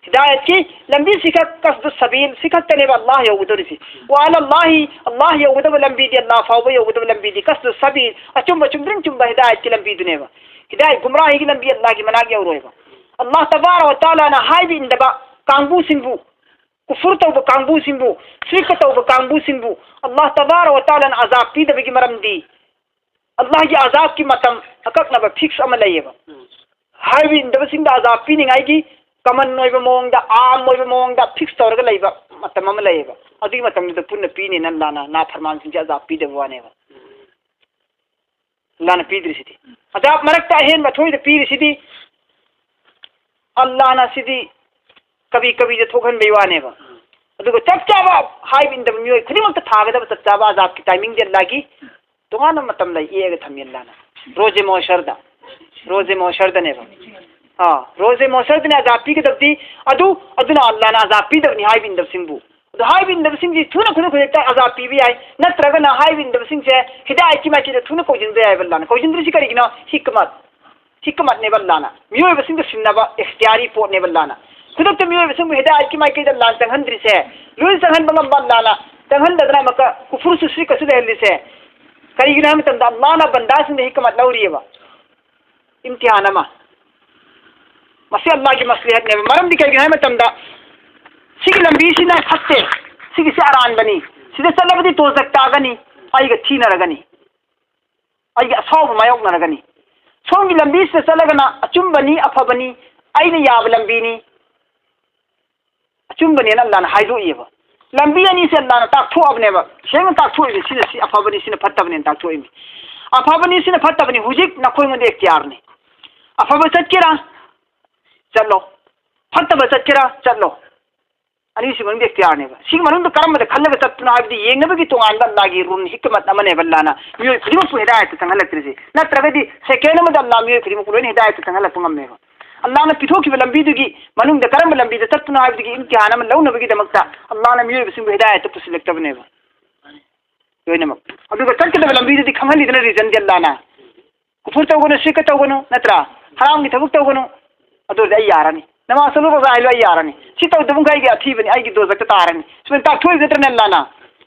ꯍꯤꯗꯥꯌꯠꯀꯤ ꯂꯝꯕꯤ ꯁꯤꯈꯛ, ꯀꯁꯗꯨ ꯁꯕꯤꯜ, ꯁꯤꯈꯛꯇꯅꯦꯕ ꯑꯜꯂꯥꯍ ꯌꯧꯒꯗꯧꯔꯤꯁꯤ꯫ "ꯋ ꯑꯂꯥ ꯂꯥꯍꯤ", ꯑꯜꯂꯥꯍ ꯌꯧꯒꯗꯕ ꯂꯝꯕꯤꯗꯤ, ꯑꯜꯂꯥꯍ ꯐꯥꯎꯕ ꯌꯧꯒꯗꯕ ꯂꯝꯕꯤꯗꯤ, ꯀꯁꯗꯨ ꯁꯕꯤꯜ, ꯑꯆꯨꯝꯕ, ꯆꯨꯝꯗ꯭ꯔꯤꯡ ꯆꯨꯝꯕ ꯍꯤꯗꯥꯌꯠꯀꯤ ꯂꯝꯕꯤꯗꯨꯅꯦꯕ꯫ ꯍꯤꯗꯥꯌꯠ, ꯒꯨꯝꯔꯥꯍꯤꯒꯤ ꯂꯝꯕꯤ ꯑꯜꯂꯥꯍꯒꯤ ꯃꯅꯥꯛ ꯌꯧꯔꯣꯏꯕ꯫ ꯑꯜꯂꯥꯍ ꯇꯕꯥꯔꯛ ꯋ ꯇꯥꯂꯥꯅ ꯍꯥꯏꯕ ꯏꯟꯗꯕ ꯀꯥꯡꯕꯨꯁꯤꯡꯕꯨ, ꯀꯨꯐꯨꯔ ꯇꯧꯕ ꯀꯥꯡꯕꯨꯁꯤꯡꯕꯨ, ꯁꯤꯔꯛ ꯇꯧꯕ ꯀꯥꯡꯕꯨꯁꯤꯡꯕꯨ ꯑꯜꯂꯥꯍ ꯇꯕꯥꯔꯛ ꯋ ꯇꯥꯂꯥꯅ ꯑꯖꯥꯕ ꯄꯤꯗꯕꯒꯤ ꯃꯔꯝꯗꯤ, ꯑꯜꯂꯥꯍꯒꯤ ꯑꯖꯥꯕꯀꯤ ꯃꯇꯝ ꯑꯀꯛꯅꯕ, ꯐꯤꯛꯁ ꯑꯃ ꯂꯩꯌꯦꯕ꯫ ꯍꯥꯏꯕ ꯏꯟꯗꯕꯁꯤꯡꯗ ꯑꯖꯥꯕ ꯄꯤꯅꯤꯡꯉꯥꯏꯒꯤ ꯀꯃꯟ ꯑꯣꯏꯕ ꯃꯑꯣꯡꯗ, ꯑꯥꯝ ꯑꯣꯏꯕ ꯃꯑꯣꯡꯗ ꯐꯤꯛꯁ ꯇꯧꯔꯒ ꯂꯩꯕ ꯃꯇꯝ ꯑꯃ ꯂꯩꯌꯦꯕ꯫ ꯑꯗꯨꯒꯤ ꯃꯇꯝꯗꯨꯗ ꯄꯨꯟꯅ ꯄꯤꯅꯦꯅ ꯑꯜꯂꯥꯍꯅ ꯅꯥꯐꯔꯃꯥꯟꯁꯤꯡꯁꯦ ꯑꯖꯥꯕ ꯄꯤꯗꯕ ꯋꯥꯅꯦꯕ꯫ ꯑꯜꯂꯥꯍꯅ ꯄꯤꯗ꯭ꯔꯤꯁꯤꯗꯤ꯫ ꯑꯖꯥꯕ ꯃꯔꯛꯇ ꯑꯍꯦꯟꯕ ꯑꯊꯣꯏꯗ ꯄꯤꯔꯤꯁꯤꯗꯤ, ꯑꯜꯂꯥꯍꯅ ꯁꯤꯗꯤ ꯀꯕꯤ ꯀꯕꯤꯗ ꯊꯣꯛꯍꯟꯕꯩ ꯋꯥꯅꯦꯕ꯫ ꯑꯗꯨꯒ ꯆꯞ ꯆꯥꯕ ꯍꯥꯏꯕ ꯏꯟꯗꯕ ꯃꯤꯑꯣꯏ ꯈꯨꯗꯤꯡꯃꯛꯇ ꯊꯥꯒꯗꯕ ꯆꯞ ꯆꯥꯕ ꯑꯖꯥꯕꯀꯤ ꯇꯥꯏꯃꯤꯡꯗꯤ ꯑꯜꯂꯥꯍꯒꯤ ꯇꯣꯉꯥꯟꯕ ꯃꯇꯝ ꯂꯩ, ꯌꯦꯛꯑꯒ ꯊꯝꯃꯤ ꯑꯜꯂꯥꯍꯅ꯫ ꯔꯣꯖꯦ ꯃꯣꯁꯔꯗ, ꯔꯣꯖꯦ ꯃꯣꯁꯔꯗꯅꯦꯕ꯫ ꯑꯥ, ꯔꯣꯖꯦ ꯃꯣꯁꯔꯗꯨꯅ ꯑꯖꯥꯕ ꯄꯤꯒꯗꯕꯗꯤ ꯑꯗꯨ, ꯑꯗꯨꯅ ꯑꯜꯂꯥꯅ ꯑꯖꯥꯕ ꯄꯤꯗꯕꯅꯤ ꯍꯥꯏꯕ ꯏꯟꯗꯕꯁꯤꯡꯕꯨ꯫ ꯑꯗꯣ ꯍꯥꯏꯔꯤꯕ ꯏꯟꯗꯕꯁꯤꯡꯁꯤ ꯊꯨꯅ ꯈꯨꯗꯛ ꯈꯨꯗꯛꯇ ꯑꯖꯥꯕ ꯄꯤꯕ ꯌꯥꯏ, ꯅꯠꯇ꯭ꯔꯒꯅ ꯍꯥꯏꯔꯤꯕ ꯏꯟꯗꯕꯁꯤꯡꯁꯦ ꯍꯤꯗꯥꯌꯠꯀꯤ ꯃꯥꯏꯀꯩꯗ ꯊꯨꯅ ꯀꯧꯁꯤꯟꯕ ꯌꯥꯏꯕ ꯑꯜꯂꯥꯅ꯫ ꯀꯧꯁꯤꯟꯗ꯭ꯔꯤꯁꯤ ꯀꯔꯤꯒꯤꯅꯣ? ꯍꯤꯛꯃꯠ, ꯍꯤꯛꯃꯠꯅꯦꯕ ꯑꯜꯂꯥꯅ꯫ ꯃꯤꯑꯣꯏꯕꯁꯤꯡꯗ ꯁꯤꯟꯅꯕ ꯏꯈꯇꯤꯌꯥꯔꯤ ꯄꯣꯠꯅꯦꯕ ꯑꯜꯂꯥꯅ꯫ ꯈꯨꯗꯛꯇ ꯃꯤꯑꯣꯏꯕꯁꯤꯡꯕꯨ ꯍꯤꯗꯥꯌꯠꯀꯤ ꯃꯥꯏꯀꯩꯗ ꯑꯜꯂꯥꯅ ꯆꯪꯍꯟꯗ꯭ꯔꯤꯁꯦ, ꯂꯣꯏꯅ ꯆꯪꯍꯟꯕ ꯉꯝꯕ ꯑꯜꯂꯥꯅ ꯆꯪꯍꯟꯗꯗꯅ ꯑꯃꯨꯛꯀ ꯀꯨꯐꯨꯔꯁꯨ ꯁꯤꯔꯀꯁꯨ ꯂꯩꯍꯜꯂꯤꯁꯦ ꯀꯔꯤꯒꯤꯅꯣ ꯍꯥꯏꯕ ꯃꯇꯝꯗ, ꯑꯜꯂꯥꯅ ꯕꯟꯗꯥꯁꯤꯡꯗ ꯍꯤꯛꯃꯠ ꯂꯧꯔꯤꯑꯕ꯫ ꯏꯝꯇꯤꯍꯥꯟ ꯑꯃ꯫ ꯃꯁꯤ ꯑꯜꯂꯥꯒꯤ ꯃꯁꯂꯤꯍꯠꯅꯦꯕ꯫ ꯃꯔꯝꯗꯤ ꯀꯩꯒꯤꯅꯣ ꯍꯥꯏꯕ ꯃꯇꯝꯗ, ꯁꯤꯒꯤ ꯂꯝꯕꯤꯁꯤꯅ ꯐꯠꯇꯦ, ꯁꯤꯒꯤꯁꯤ ꯑꯔꯥꯟꯕꯅꯤ, ꯁꯤꯗ ꯆꯠꯂꯕꯗꯤ ꯇꯣꯖꯛ ꯇꯥꯒꯅꯤ, ꯑꯩꯒ ꯊꯤꯅꯔꯒꯅꯤ, ꯑꯩꯒꯤ ꯑꯁꯥꯎꯕ ꯃꯥꯌꯣꯛꯅꯔꯒꯅꯤ꯫ ꯁꯣꯝꯒꯤ ꯂꯝꯕꯤꯁꯤꯗ ꯆꯠꯂꯒꯅ ꯑꯆꯨꯝꯕꯅꯤ, ꯑꯐꯕꯅꯤ, ꯑꯩꯅ ꯌꯥꯕ ꯂꯝꯕꯤꯅꯤ, ꯑꯆꯨꯝꯕꯅꯦꯅ ꯑꯜꯂꯥꯅ ꯍꯥꯏꯗꯣꯛꯏꯑꯕ꯫ ꯂꯝꯕꯤ ꯑꯅꯤꯁꯦ ꯑꯜꯂꯥꯅ ꯇꯥꯛꯊꯣꯛꯑꯕꯅꯦꯕ, ꯁꯦꯡꯅ ꯇꯥꯛꯊꯣꯛꯏꯅꯤ, ꯁꯤꯅ ꯁꯤ ꯑꯐꯕꯅꯤ, ꯁꯤꯅ ꯐꯠꯇꯕꯅꯦꯅ ꯇꯥꯛꯊꯣꯛꯏꯅꯤ꯫ ꯑꯐꯕꯅꯤ, ꯁꯤꯅ ꯐꯠꯇꯕꯅꯤ, ꯍꯧꯖꯤꯛ ꯅꯈꯣꯏꯉꯣꯟꯗ ꯏꯈꯇꯤꯌꯥꯔꯅꯤ꯫ ꯑꯐꯕ ꯆꯠꯀꯦꯔꯥ? ꯆꯠꯂꯣ꯫ ꯐꯠꯇꯕ ꯆꯠꯀꯦꯔꯥ? ꯆꯠꯂꯣ꯫ ꯑꯅꯤꯁꯤ ꯃꯅꯨꯡꯗ ꯏꯈꯇꯤꯌꯥꯔꯅꯦꯕ꯫ ꯁꯤꯒꯤ ꯃꯅꯨꯡꯗ ꯀꯔꯝꯕꯗ ꯈꯜꯂꯒ ꯆꯠꯄꯅꯣ ꯍꯥꯏꯕꯗꯤ ꯌꯦꯡꯅꯕꯒꯤ ꯇꯣꯉꯥꯟꯕ ꯑꯜꯂꯥꯒꯤ ꯔꯨꯜ, ꯍꯤꯛꯃꯠ ꯑꯃꯅꯦꯕ ꯑꯜꯂꯥꯅ ꯃꯤꯑꯣꯏ ꯈꯨꯗꯤꯡꯃꯛꯄꯨ ꯍꯤꯗꯥꯌꯠꯇ ꯆꯪꯍꯜꯂꯛꯇ꯭ꯔꯤꯁꯦ꯫ ꯅꯠꯇ꯭ꯔꯒꯗꯤ ꯁꯦꯀꯦꯟ ꯑꯃꯗ ꯑꯜꯂꯥ ꯃꯤꯑꯣꯏ ꯈꯨꯗꯤꯡꯃꯛꯄꯨ ꯂꯣꯏꯅ ꯍꯤꯗꯥꯌꯠꯇ ꯆꯪꯍꯜꯂꯛꯄ ꯉꯝꯃꯦꯕ꯫ ꯑꯜꯂꯥꯅ ꯄꯤꯊꯣꯛꯈꯤꯕ ꯂꯝꯕꯤꯗꯨꯒꯤ ꯃꯅꯨꯡꯗ ꯀꯔꯝꯕ ꯂꯝꯕꯤꯗ ꯆꯠꯄꯅꯣ ꯍꯥꯏꯕꯗꯨꯒꯤ ꯏꯝꯇꯤꯍꯥꯟ ꯑꯃ ꯂꯧꯅꯕꯒꯤꯗꯃꯛꯇ ꯑꯜꯂꯥꯅ ꯃꯤꯑꯣꯏꯕꯁꯤꯡꯕꯨ ꯍꯤꯗꯥꯌꯠꯇ ꯄꯨꯁꯤꯜꯂꯛꯇꯕꯅꯦꯕ ꯂꯣꯏꯅꯃꯛ꯫ ꯑꯗꯨꯒ ꯆꯠꯀꯗꯕ ꯂꯝꯕꯤꯗꯨꯗꯤ ꯈꯪꯍꯜꯂꯤꯗꯅ ꯔꯤꯖꯟꯗꯤ ꯑꯜꯂꯥꯅ꯫ ꯀꯨꯐꯨꯔ ꯇꯧꯒꯅꯨ, ꯁꯤꯔꯀ ꯇꯧꯒꯅꯨ, ꯅꯠꯇ꯭ꯔꯥ? ꯍꯔꯥꯝꯒꯤ ꯊꯕꯛ ꯇꯧꯒꯅꯨ, ꯑꯗꯨ ꯑꯣꯏꯔꯗꯤ ꯑꯩ ꯌꯥꯔꯅꯤ꯫ ꯅꯃꯥꯖ ꯁꯣꯜꯂꯨ, ꯔꯣꯖꯥ ꯍꯥꯏꯂꯨ, ꯑꯩ ꯌꯥꯔꯅꯤ꯫ ꯁꯤ ꯇꯧꯗꯕ ꯃꯈꯩ ꯑꯩꯒꯤ ꯑꯊꯤꯕꯅꯤ, ꯑꯩꯒꯤ ꯗꯣꯖꯛꯇ ꯇꯥꯔꯅꯤ꯫ ꯁꯨꯃꯥꯏꯅ ꯇꯥꯛꯊꯣꯛꯏ ꯅꯠꯇ꯭ꯔꯅꯦ ꯑꯜꯂꯥꯅ?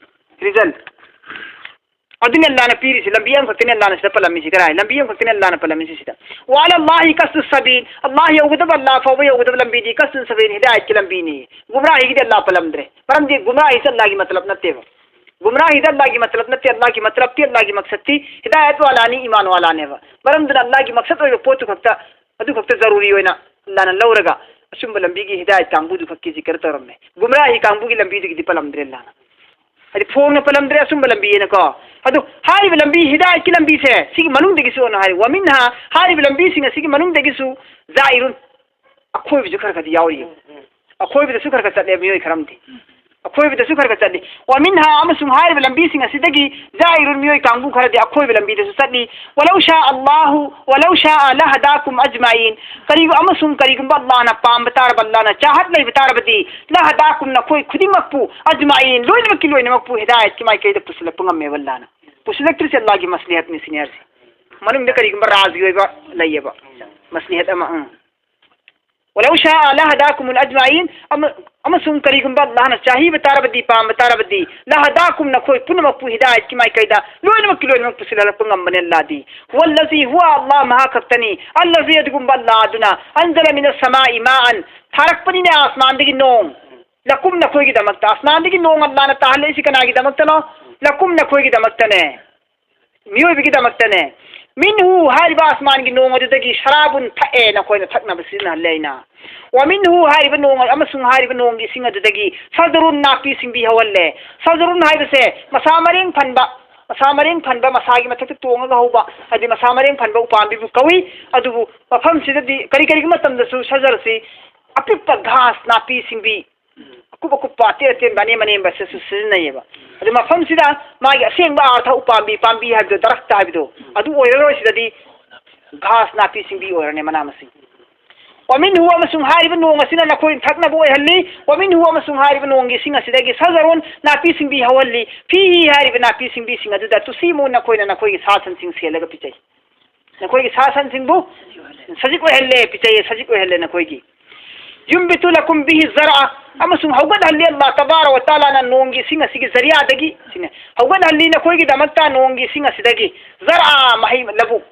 ꯔꯤꯖꯟ꯫ ꯑꯗꯨꯅꯤ ꯑꯜꯂꯥꯅ ꯄꯤꯔꯤꯁꯤ, ꯂꯝꯕꯤ ꯑꯃꯈꯛꯇꯅꯤ ꯑꯜꯂꯥꯅ ꯁꯤꯗ ꯄꯜꯂꯝꯃꯤꯁꯤ꯫ ꯀꯔꯥꯏ? ꯂꯝꯕꯤ ꯑꯃꯈꯛꯇꯅꯤ ꯑꯜꯂꯥꯅ ꯄꯜꯂꯝꯃꯤꯁꯤ ꯁꯤꯗ꯫ "ꯋꯥꯂ ꯑꯜꯂꯥꯍꯤ ꯀꯁꯗꯨ ꯁꯕꯤꯜ", ꯑꯜꯂꯥ ꯌꯧꯒꯗꯕ, ꯑꯜꯂꯥ ꯐꯥꯎꯕ ꯌꯧꯒꯗꯕ ꯂꯝꯕꯤꯗꯤ ꯀꯁꯗꯨ ꯁꯕꯤꯜ, ꯍꯤꯗꯥꯌꯠꯀꯤ ꯂꯝꯕꯤꯅꯤ꯫ ꯒꯨꯝꯔꯥꯍꯤꯒꯤꯗꯤ ꯑꯜꯂꯥ ꯄꯜꯂꯝꯗ꯭ꯔꯦ꯫ ꯃꯔꯝꯗꯤ ꯒꯨꯝꯔꯥꯍꯤꯁꯤ ꯑꯜꯂꯥꯒꯤ ꯃꯇꯂꯕ ꯅꯠꯇꯦꯕ꯫ ꯒꯨꯝꯔꯥꯍꯤꯗ ꯑꯜꯂꯥꯒꯤ ꯃꯇꯂꯕ ꯅꯠꯇꯦ, ꯑꯜꯂꯥꯒꯤ ꯃꯇꯂꯕꯇꯤ, ꯑꯜꯂꯥꯒꯤ ꯃꯛꯁꯠꯇꯤ ꯍꯤꯗꯥꯌꯠ ꯋꯥꯂꯥꯅꯤ, ꯏꯃꯥꯟ ꯋꯥꯂꯥꯅꯦꯕ꯫ ꯃꯔꯝꯗꯨꯅ ꯑꯜꯂꯥꯒꯤ ꯃꯛꯁꯠ ꯑꯣꯏꯕ ꯄꯣꯠꯇꯨ ꯈꯛꯇ, ꯑꯗꯨ ꯈꯛꯇ ꯖꯔꯨꯔꯤ ꯑꯣꯏꯅ ꯑꯜꯂꯥꯅ ꯂꯧꯔꯒ ꯑꯆꯨꯝꯕ ꯂꯝꯕꯤꯒꯤ ꯍꯤꯗꯥꯌꯠ ꯀꯥꯡꯕꯨꯗꯨ ꯈꯛꯀꯤ ꯖꯤꯀꯔ ꯇꯧꯔꯝꯃꯦ꯫ ꯒꯨꯝꯔꯥꯍꯤ ꯀꯥꯡꯕꯨꯒꯤ ꯂꯝꯕꯤꯗꯨꯒꯤꯗꯤ ꯄꯜꯂꯝꯗ꯭ꯔꯦ ꯑꯜꯂꯥꯅ꯫ ꯍꯥꯏꯗꯤ ꯐꯣꯡꯅ ꯄꯜꯂꯝꯗ꯭ꯔꯦ ꯑꯆꯨꯝꯕ ꯂꯝꯕꯤꯑꯅꯀꯣ꯫ ꯑꯗꯨ ꯍꯥꯏꯔꯤꯕ ꯂꯝꯕꯤ ꯍꯤꯗꯥꯌꯠꯀꯤ ꯂꯝꯕꯤꯁꯦ ꯁꯤꯒꯤ ꯃꯅꯨꯡꯗꯒꯤꯁꯨ ꯑꯅ ꯍꯥꯏ, "ꯋꯥꯃꯤꯟꯍꯥ", ꯍꯥꯏꯔꯤꯕ ꯂꯝꯕꯤꯁꯤꯡ ꯑꯁꯤꯒꯤ ꯃꯅꯨꯡꯗꯒꯤꯁꯨ "ꯖꯥꯏꯔꯨꯟ", ꯑꯈꯣꯏꯕꯁꯨ ꯈꯔ ꯈꯔꯗꯤ ꯌꯥꯎꯔꯤ꯫ ꯑꯈꯣꯏꯕꯗꯁꯨ ꯈꯔ ꯈꯔ ꯆꯠꯂꯦ ꯃꯤꯑꯣꯏ ꯈꯔ ꯑꯃꯗꯤ꯫ ꯑꯀꯣꯏꯕꯗꯁꯨ ꯈꯔ ꯈꯔ ꯆꯠꯂꯤ꯫ "ꯋꯃꯤꯟꯍꯥ", ꯑꯃꯁꯨꯡ ꯍꯥꯏꯔꯤꯕ ꯂꯝꯕꯤꯁꯤꯡ ꯑꯁꯤꯗꯒꯤ "ꯖꯥꯏꯔꯨꯟ", ꯃꯤꯑꯣꯏ ꯀꯥꯡꯕꯨ ꯈꯔꯗꯤ ꯑꯀꯣꯏꯕ ꯂꯝꯕꯤꯗꯁꯨ ꯆꯠꯂꯤ꯫ "ꯋꯂꯧ ꯁꯥ ꯑꯜꯂꯥꯍꯨ ꯋꯂꯧ ꯁꯥ ꯂꯍꯗꯥꯀꯨꯝ ꯑꯖꯃꯥꯏꯟ", ꯀꯔꯤꯒꯨꯝꯕ, ꯑꯃꯁꯨꯡ ꯀꯔꯤꯒꯨꯝꯕ ꯑꯜꯂꯥꯍꯅ ꯄꯥꯝꯕ ꯇꯥꯔꯕ, ꯑꯜꯂꯥꯍꯅ ꯆꯥꯍꯠ ꯂꯩꯕ ꯇꯥꯔꯕꯗꯤ, "ꯂꯍꯗꯥꯀꯨꯝ", ꯅꯈꯣꯏ ꯈꯨꯗꯤꯡꯃꯛꯄꯨ, "ꯑꯖꯃꯥꯏꯟ", ꯂꯣꯏꯅꯃꯛꯀꯤ ꯂꯣꯏꯅꯃꯛꯄꯨ ꯍꯤꯗꯥꯌꯠꯀꯤ ꯃꯥꯏꯀꯩꯗ ꯄꯨꯁꯤꯜꯂꯛꯄ ꯉꯝꯃꯦꯕ ꯑꯜꯂꯥꯍꯅ꯫ ꯄꯨꯁꯤꯜꯂꯛꯇ꯭ꯔꯤꯁꯦ ꯑꯜꯂꯥꯍꯒꯤ ꯃꯁꯂꯤꯍꯠꯅꯤ ꯁꯤꯅꯤ ꯍꯥꯏꯔꯤꯁꯦ꯫ ꯃꯅꯨꯡꯗ ꯀꯔꯤꯒꯨꯝꯕ ꯔꯥꯖꯒꯤ ꯑꯣꯏꯕ ꯂꯩꯌꯦꯕ, ꯃꯁꯂꯤꯍꯠ ꯑꯃ, ꯎꯝ꯫ "ꯋꯂꯧ ꯁꯥ ꯂꯍꯗꯥꯀꯨꯃꯨꯜ ꯑꯖꯃꯥꯏꯟ", ꯑꯃ-, ꯑꯃꯁꯨꯡ ꯀꯔꯤꯒꯨꯝꯕ ꯑꯜꯂꯥꯍꯅ ꯆꯥꯍꯤꯕ ꯇꯥꯔꯕꯗꯤ, ꯄꯥꯝꯕ ꯇꯥꯔꯕꯗꯤ, "ꯂꯍꯗꯥꯀꯨꯝ", ꯅꯈꯣꯏ ꯄꯨꯝꯅꯃꯛꯄꯨ ꯍꯤꯗꯥꯌꯠꯀꯤ ꯃꯥꯏꯀꯩꯗ ꯂꯣꯏꯅꯃꯛꯀꯤ ꯂꯣꯏꯅꯃꯛ ꯄꯨꯁꯤꯜꯍꯜꯂꯛꯄ ꯉꯝꯕꯅꯤ ꯑꯜꯂꯥꯍꯗꯤ꯫ "ꯍꯨꯋꯜꯂꯖꯤ", ꯍꯨꯋ ꯑꯜꯂꯥꯍ ꯃꯍꯥꯛ ꯈꯛꯇꯅꯤ, "ꯑꯜꯂꯖꯤ", ꯑꯗꯨꯒꯨꯝꯕ ꯑꯜꯂꯥꯍ ꯑꯗꯨꯅ, "ꯑꯟꯖꯂ ꯃꯤꯅꯁ ꯁꯃꯥꯏ ꯃꯥꯑꯟ", ꯊꯥꯔꯛꯄꯅꯤꯅꯦ ꯑꯁꯃꯥꯟꯗꯒꯤ ꯅꯣꯡ, "ꯂꯀꯨꯝ", ꯅꯈꯣꯏꯒꯤꯗꯃꯛꯇ꯫ ꯑꯁꯃꯥꯟꯗꯒꯤ ꯅꯣꯡ ꯑꯜꯂꯥꯍꯅ ꯇꯥꯍꯜꯂꯛꯏꯁꯤ ꯀꯅꯥꯒꯤꯗꯃꯛꯇꯅꯣ? "ꯂꯀꯨꯝ", ꯅꯈꯣꯏꯒꯤꯗꯃꯛꯇꯅꯦ꯫ ꯃꯤꯑꯣꯏꯕꯒꯤꯗꯃꯛꯇꯅꯦ꯫ "ꯃꯤꯟꯍꯨ", ꯍꯥꯏꯔꯤꯕ ꯑꯁꯃꯥꯟꯒꯤ ꯅꯣꯡ ꯑꯗꯨꯗꯒꯤ, "ꯁꯔꯥꯕꯨꯟ", ꯊꯛꯑꯦ, ꯅꯈꯣꯏꯅ ꯊꯛꯅꯕ ꯁꯤꯖꯤꯟꯅꯍꯜꯂꯦ ꯑꯩꯅ꯫ "ꯋꯃꯤꯟꯍꯨ", ꯍꯥꯏꯔꯤꯕ ꯅꯣꯡ ꯑꯃꯁꯨꯡ ꯍꯥꯏꯔꯤꯕ ꯅꯣꯡꯒꯤ ꯏꯁꯤꯡ ꯑꯗꯨꯗꯒꯤ, "ꯁꯖꯔꯨꯟ", ꯅꯥꯄꯤ ꯁꯤꯡꯕꯤ ꯍꯧꯍꯜꯂꯦ꯫ ꯁꯖꯔꯨꯟ ꯍꯥꯏꯕꯁꯦ ꯃꯁꯥ ꯃꯔꯦꯡ ꯐꯟꯕ, ꯃꯁꯥ ꯃꯔꯦꯡ ꯐꯟꯕ, ꯃꯁꯥꯒꯤ ꯃꯊꯛꯇ ꯇꯣꯡꯉꯒ ꯍꯧꯕ, ꯍꯥꯏꯗꯤ ꯃꯁꯥ ꯃꯔꯦꯡ ꯐꯟꯕ ꯎꯄꯥꯝꯕꯤꯕꯨ ꯀꯧꯏ꯫ ꯑꯗꯨꯕꯨ ꯃꯐꯝꯁꯤꯗꯗꯤ ꯀꯔꯤ ꯀꯔꯤꯒꯤ ꯃꯇꯝꯗꯁꯨ ꯁꯖꯔꯁꯤ ꯑꯄꯤꯛꯄ ꯘꯥꯁ, ꯅꯥꯄꯤ ꯁꯤꯡꯕꯤ, ꯑꯀꯨꯞ ꯑꯀꯨꯞꯄ, ꯑꯇꯦꯟ ꯑꯇꯦꯟꯕ, ꯑꯅꯦꯝ ꯑꯅꯦꯝꯕ ꯁꯤꯁꯨ ꯁꯤꯖꯤꯟꯅꯩꯌꯦꯕ꯫ ꯑꯗꯨ ꯃꯐꯝꯁꯤꯗ ꯃꯥꯒꯤ ꯑꯁꯦꯡꯕ ꯑꯥꯔꯊ ꯎꯄꯥꯝꯕꯤ, ꯄꯥꯝꯕꯤ ꯍꯥꯏꯕꯗꯣ, ꯗꯔꯈꯇ ꯍꯥꯏꯕꯗꯣ, ꯑꯗꯨ ꯑꯣꯏꯔꯔꯣꯏ꯫ ꯁꯤꯗꯗꯤ ꯘꯥꯁ, ꯅꯥꯄꯤ ꯁꯤꯡꯕꯤ ꯑꯣꯏꯔꯅꯤ, ꯃꯅꯥ ꯃꯁꯤꯡ꯫ "ꯋꯃꯤꯟꯍꯨ", ꯑꯃꯁꯨꯡ ꯍꯥꯏꯔꯤꯕ ꯅꯣꯡ ꯑꯁꯤꯅ ꯅꯈꯣꯏ ꯊꯛꯅꯕ ꯑꯣꯏꯍꯜꯂꯤ꯫ "ꯋꯃꯤꯟꯍꯨ", ꯑꯃꯁꯨꯡ ꯍꯥꯏꯔꯤꯕ ꯅꯣꯡꯒꯤ ꯏꯁꯤꯡ ꯑꯁꯤꯗꯒꯤ, "ꯁꯖꯔꯨꯟ", ꯅꯥꯄꯤ ꯁꯤꯡꯕꯤ ꯍꯧꯍꯜꯂꯤ꯫ "ꯐꯤꯍꯤ", ꯍꯥꯏꯔꯤꯕ ꯅꯥꯄꯤ ꯁꯤꯡꯕꯤꯁꯤꯡ ꯑꯗꯨꯗ, "ꯇꯨꯁꯤꯃꯨꯟ", ꯅꯈꯣꯏꯅ ꯅꯈꯣꯏꯒꯤ ꯁꯥ ꯁꯟꯁꯤꯡ ꯁꯦꯜꯂꯒ ꯄꯤꯖꯩ꯫ ꯅꯈꯣꯏꯒꯤ ꯁꯥ ꯁꯟꯁꯤꯡꯕꯨ ꯁꯖꯤꯛ ꯑꯣꯏꯍꯜꯂꯦ, ꯄꯤꯖꯩꯌꯦ, ꯁꯖꯤꯛ ꯑꯣꯏꯍꯜꯂꯦ ꯅꯈꯣꯏꯒꯤ꯫ "ꯌꯨꯝꯕꯤꯇꯨ ꯂꯀꯨꯝ ꯕꯤꯍꯤ ꯖꯔꯑ", ꯑꯃꯁꯨꯡ ꯍꯧꯒꯠꯍꯜꯂꯤ ꯑꯜꯂꯥꯍ ꯇꯕꯥꯔꯛ ꯋ ꯇꯥꯂꯥꯅ ꯅꯣꯡꯒꯤ ꯏꯁꯤꯡ ꯑꯁꯤꯒꯤ ꯖꯔꯤꯌꯥꯗꯒꯤ, ꯁꯤꯅꯦ, ꯍꯧꯒꯠꯍꯜꯂꯤ ꯅꯈꯣꯏꯒꯤꯗꯃꯛꯇ ꯅꯣꯡꯒꯤ ꯏꯁꯤꯡ ꯑꯁꯤꯗꯒꯤ, "ꯖꯔꯑ", ꯃꯍꯩ, ꯂꯧꯕꯨꯛ,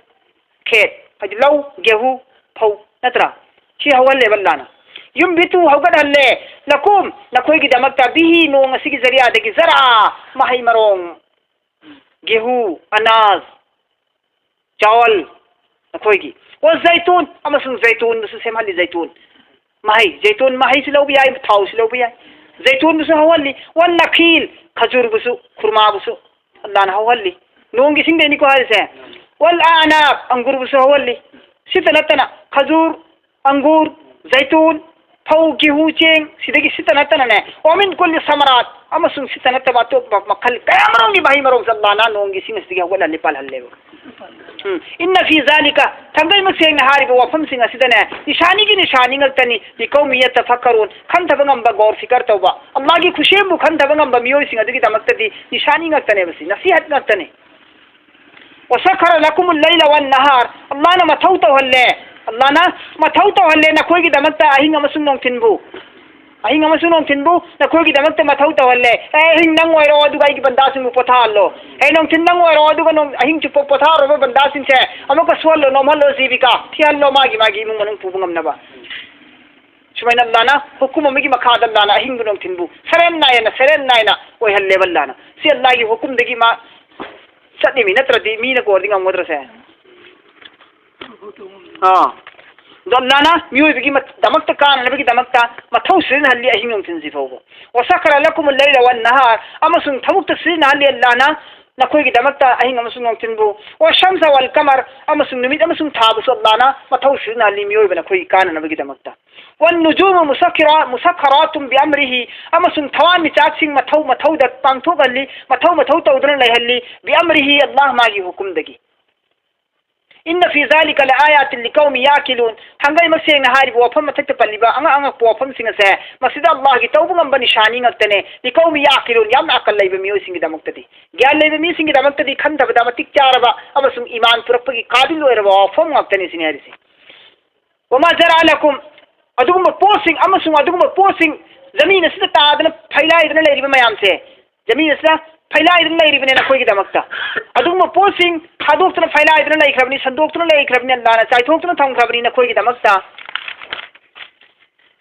ꯈꯦꯠ, ꯍꯥꯏꯗꯤ ꯂꯧ, ꯒꯦꯍꯨ, ꯐꯧ, ꯅꯠꯇ꯭ꯔꯥ? ꯁꯤ ꯍꯧꯍꯜꯂꯦꯕ ꯑꯜꯂꯥꯍꯅ꯫ "ꯌꯨꯝꯕꯤꯇꯨ", ꯍꯧꯒꯠꯍꯜꯂꯦ, "ꯂꯀꯨꯝ", ꯅꯈꯣꯏꯒꯤꯗꯃꯛꯇ, "ꯕꯤꯍꯤ", ꯅꯣꯡ ꯑꯁꯤꯒꯤ ꯖꯔꯤꯌꯥꯗꯒꯤ, "ꯖꯔꯑ", ꯃꯍꯩ ꯃꯔꯣꯡ, ꯒꯦꯍꯨ, ꯑꯅꯥꯖ, ꯆꯥꯋꯜ, ꯅꯈꯣꯏꯒꯤ꯫ "ꯋ ꯖꯩꯇꯨꯟ", ꯑꯃꯁꯨꯡ ꯖꯩꯇꯨꯟꯕꯨꯁꯨ ꯁꯦꯝꯍꯜꯂꯤ, ꯖꯩꯇꯨꯟ꯫ ꯃꯍꯩ, ꯖꯩꯇꯨꯟ ꯃꯍꯩꯁꯨ ꯂꯧꯕ ꯌꯥꯏ, ꯊꯥꯎꯁꯨ ꯂꯧꯕ ꯌꯥꯏ꯫ ꯖꯩꯇꯨꯟꯕꯨꯁꯨ ꯍꯧꯍꯜꯂꯤ꯫ "ꯋ ꯅꯈꯤꯜ", ꯈꯖꯨꯔꯕꯨꯁꯨ, ꯈꯨꯔꯃꯥꯕꯨꯁꯨ ꯑꯜꯂꯥꯍꯅ ꯍꯧꯍꯜꯂꯤ꯫ ꯅꯣꯡꯒꯤ ꯏꯁꯤꯡꯗꯩꯅꯤꯀꯣ ꯍꯥꯏꯔꯤꯁꯦ꯫ "ꯋꯜ ꯑꯅꯥꯕ", ꯑꯪꯒꯨꯔꯕꯨꯁꯨ ꯍꯧꯍꯜꯂꯤ꯫ ꯁꯤꯇ ꯅꯠꯇꯅ ꯈꯖꯨꯔ, ꯑꯪꯒꯨꯔ, ꯖꯩꯇꯨꯟ, ꯐꯧ, ꯒꯦꯍꯨ, ꯆꯦꯡ, ꯁꯤꯗꯒꯤ ꯁꯤꯠꯇ ꯅꯠꯇꯅꯅꯦ, "ꯋꯥꯃꯤꯟ ꯀꯨꯜꯂꯤ ꯁꯃꯔꯥꯠ", ꯑꯃꯁꯨꯡ ꯁꯤꯠꯇ ꯅꯠꯇꯕ ꯑꯇꯣꯞꯄ ꯃꯈꯜ ꯀꯌꯥꯃꯔꯨꯝꯒꯤ ꯃꯍꯩ ꯃꯔꯣꯡꯁꯦ ꯑꯜꯂꯥꯅ ꯅꯣꯡꯒꯤ ꯏꯁꯤꯡ ꯑꯁꯤꯗꯒꯤ ꯍꯧꯒꯠꯍꯜꯂꯤ, ꯄꯥꯜꯍꯜꯂꯦꯕ꯫ ꯎꯝ, "ꯏꯟꯅ ꯐꯤ ꯖꯥꯂꯤꯀ", ꯊꯥꯡꯒꯩꯃꯛ ꯁꯦꯡꯅ ꯍꯥꯏꯔꯤꯕ ꯋꯥꯐꯝꯁꯤꯡ ꯑꯁꯤꯗꯅꯦ, "ꯅꯤꯁꯥꯅꯤꯒꯤ ꯅꯤꯁꯥꯅꯤ ꯉꯛꯇꯅꯤ, ꯂꯤꯀꯧꯃꯤ ꯌꯇꯐꯛꯀꯔꯨꯟ", ꯈꯟꯊꯕ ꯉꯝꯕ, ꯒꯧꯔ ꯐꯤꯀꯔ ꯇꯧꯕ, ꯑꯜꯂꯥꯒꯤ ꯈꯨꯠꯁꯦꯝꯕꯨ ꯈꯟꯊꯕ ꯉꯝꯕ ꯃꯤꯑꯣꯏꯁꯤꯡ ꯑꯗꯨꯒꯤꯗꯃꯛꯇꯗꯤ ꯅꯤꯁꯥꯅꯤ ꯉꯛꯇꯅꯦꯕ ꯁꯤ, ꯅꯁꯤꯍꯠ ꯉꯛꯇꯅꯦ꯫ "ꯋꯁꯈꯔ ꯂꯀꯨꯃꯨꯜ ꯂꯩꯂ ꯋꯟ ꯅꯍꯥꯔ", ꯑꯜꯂꯥꯅ ꯃꯊꯧ ꯇꯧꯍꯜꯂꯦ, ꯑꯜꯂꯥꯅ ꯃꯊꯧ ꯇꯧꯍꯜꯂꯦ ꯅꯈꯣꯏꯒꯤꯗꯃꯛꯇ ꯑꯍꯤꯡ ꯑꯃꯁꯨꯡ ꯅꯨꯡꯊꯤꯟꯕꯨ, ꯑꯍꯤꯡ ꯑꯃꯁꯨꯡ ꯅꯨꯡꯊꯤꯟꯕꯨ ꯅꯈꯣꯏꯒꯤꯗꯃꯛꯇ ꯃꯊꯧ ꯇꯧꯍꯜꯂꯦ꯫ ꯑꯦ, ꯑꯍꯤꯡ ꯅꯪ ꯑꯣꯏꯔꯣ, ꯑꯗꯨꯒ ꯑꯩꯒꯤ ꯕꯟꯗꯥꯁꯤꯡꯕꯨ ꯄꯣꯊꯥꯍꯜꯂꯣ꯫ ꯑꯦ, ꯅꯨꯡꯊꯤꯟ ꯅꯪ ꯑꯣꯏꯔꯣ, ꯑꯗꯨꯒ ꯅꯣꯡ-, ꯑꯍꯤꯡ ꯆꯨꯞꯄ ꯄꯣꯊꯥꯔꯨꯔꯕ ꯕꯟꯗꯥꯁꯤꯡꯁꯦ ꯑꯃꯨꯛꯀ ꯁꯨꯍꯜꯂꯣ, ꯅꯣꯝꯍꯜꯂꯣ, ꯖꯤꯕꯤꯀꯥ ꯊꯤꯍꯜꯂꯣ, ꯃꯥꯒꯤ ꯃꯥꯒꯤ ꯏꯃꯨꯡ ꯃꯅꯨꯡ ꯄꯨꯕ ꯉꯝꯅꯕ꯫ ꯁꯨꯃꯥꯏꯅ ꯑꯜꯂꯥꯅ ꯍꯨꯀꯨꯝ ꯑꯃꯒꯤ ꯃꯈꯥꯗ ꯑꯜꯂꯥꯅ ꯑꯍꯤꯡꯕꯨ ꯅꯨꯡꯊꯤꯟꯕꯨ ꯁꯔꯦꯟ ꯅꯥꯏꯅ, ꯁꯔꯦꯟ ꯅꯥꯏꯅ ꯑꯣꯏꯍꯜꯂꯦꯕ ꯑꯜꯂꯥꯅ꯫ ꯁꯤ ꯑꯜꯂꯥꯒꯤ ꯍꯨꯀꯨꯝꯗꯒꯤ ꯃꯥ ꯆꯠꯂꯤꯃꯤ, ꯅꯠꯇ꯭ꯔꯗꯤ ꯃꯤꯅ ꯀꯣꯔꯗꯤ ꯉꯝꯒꯗ꯭ꯔꯁꯦ? ꯑꯥ꯫ ꯑꯗꯣ ꯑꯜꯂꯥꯅ ꯃꯤꯑꯣꯏꯕꯒꯤ ꯃꯠ-, ꯗꯃꯛꯇ ꯀꯥꯅꯅꯕꯒꯤꯗꯃꯛꯇ ꯃꯊꯧ ꯁꯤꯖꯤꯟꯅꯍꯜꯂꯤ ꯑꯍꯤꯡ ꯅꯨꯡꯊꯤꯟꯁꯤ ꯐꯥꯎꯕ꯫ "ꯋꯁꯈꯔ ꯂꯀꯨꯃꯨꯜ ꯂꯩꯂ ꯋꯟ ꯅꯍꯥꯔ", ꯑꯃꯁꯨꯡ ꯊꯕꯛꯇ ꯁꯤꯖꯤꯟꯅꯍꯜꯂꯤ ꯑꯜꯂꯥꯅ ꯅꯈꯣꯏꯒꯤꯗꯃꯛꯇ ꯑꯍꯤꯡ ꯑꯃꯁꯨꯡ ꯅꯨꯡꯊꯤꯟꯕꯨ꯫ "ꯋꯁ ꯁꯝꯁ ꯋꯜ ꯀꯃꯔ", ꯑꯃꯁꯨꯡ ꯅꯨꯃꯤꯠ ꯑꯃꯁꯨꯡ ꯊꯥꯕꯨꯁꯨ ꯑꯜꯂꯥꯅ ꯃꯊꯧ ꯁꯤꯖꯤꯟꯅꯍꯜꯂꯤ ꯃꯤꯑꯣꯏꯕ ꯅꯈꯣꯏꯒꯤ ꯀꯥꯅꯅꯕꯒꯤꯗꯃꯛꯇ꯫ "ꯋꯟ ꯅꯨꯖꯨꯃꯨ ꯃꯨꯁꯈꯤꯔꯥ-, ꯃꯨꯁꯈꯔꯥꯇꯨꯝ ꯕꯤ ꯑꯝꯔꯤꯍꯤ", ꯑꯃꯁꯨꯡ ꯊꯋꯥꯟꯃꯤꯆꯥꯛꯁꯤꯡ ꯃꯊꯧ ꯃꯊꯧꯗ ꯄꯥꯡꯊꯣꯛꯍꯜꯂꯤ, ꯃꯊꯧ ꯃꯊꯧ ꯇꯧꯗꯨꯅ ꯂꯩꯍꯜꯂꯤ, "ꯕꯤ ꯑꯝꯔꯤꯍꯤ", ꯑꯜꯂꯥꯍ ꯃꯥꯒꯤ ꯍꯨꯀꯨꯝꯗꯒꯤ꯫ "ꯏꯟꯅ ꯐꯤ ꯖꯥꯂꯤꯀ ꯂ ꯑꯥꯌꯥꯇꯤꯟ ꯂꯤꯀꯧꯃꯤ ꯌꯥꯀꯤꯂꯨꯟ", ꯊꯥꯡꯒꯩꯃꯛ ꯁꯦꯡꯅ ꯍꯥꯏꯔꯤꯕ ꯋꯥꯐꯝ ꯃꯊꯛꯇ ꯄꯜꯂꯤꯕ ꯑꯉꯛ ꯑꯉꯛꯄ ꯋꯥꯐꯝꯁꯤꯡ ꯑꯁꯦ ꯃꯁꯤꯗ ꯑꯜꯂꯥꯍꯒꯤ ꯇꯧꯕ ꯉꯝꯕ ꯅꯤꯁꯥꯅꯤ ꯉꯛꯇꯅꯦ, "ꯂꯤꯀꯧꯃꯤ ꯌꯥꯀꯤꯂꯨꯟ", ꯌꯥꯝꯅ ꯑꯀꯜ ꯂꯩꯕ ꯃꯤꯑꯣꯏꯁꯤꯡꯒꯤꯗꯃꯛꯇꯗꯤ, ꯒ꯭ꯌꯥꯟ ꯂꯩꯕ ꯃꯤꯁꯤꯡꯒꯤꯗꯃꯛꯇꯗꯤ ꯈꯟꯊꯕꯗ ꯃꯇꯤꯛ ꯆꯥꯔꯕ ꯑꯃꯁꯨꯡ ꯏꯃꯥꯟ ꯄꯨꯔꯛꯄꯒꯤ ꯀꯥꯕꯤꯜ ꯑꯣꯏꯔꯕ ꯋꯥꯐꯝ ꯉꯥꯛꯇꯅꯤ ꯁꯤꯅꯤ ꯍꯥꯏꯔꯤꯁꯦ꯫ "ꯋꯃꯥ ꯖꯔꯥ ꯂꯀꯨꯝ", ꯑꯗꯨꯒꯨꯝꯕ ꯄꯣꯠꯁꯤꯡ ꯑꯃꯁꯨꯡ ꯑꯗꯨꯒꯨꯝꯕ ꯄꯣꯠꯁꯤꯡ, ꯖꯃꯤꯟ ꯑꯁꯤꯗ ꯇꯥꯗꯅ ꯐꯩꯂꯥꯏꯗꯅ ꯂꯩꯔꯤꯕ ꯃꯌꯥꯝꯁꯦ, ꯖꯃꯤꯟ ꯑꯁꯤꯗ ꯐꯩꯂꯥꯏꯗꯅ ꯂꯩꯔꯤꯕꯅꯦ ꯅꯈꯣꯏꯒꯤꯗꯃꯛꯇ꯫ ꯑꯗꯨꯒꯨꯝꯕ ꯄꯣꯠꯁꯤꯡ ꯊꯥꯗꯣꯛꯇꯨꯅ ꯐꯩꯂꯥꯏꯗꯅ ꯂꯩꯈ꯭ꯔꯕꯅꯤ, ꯁꯟꯗꯣꯛꯇꯨꯅ ꯂꯩꯈ꯭ꯔꯕꯅꯤ, ꯑꯜꯂꯥꯅ ꯆꯥꯏꯊꯣꯛꯇꯨꯅ ꯊꯝꯈ꯭ꯔꯕꯅꯤ ꯅꯈꯣꯏꯒꯤꯗꯃꯛꯇ꯫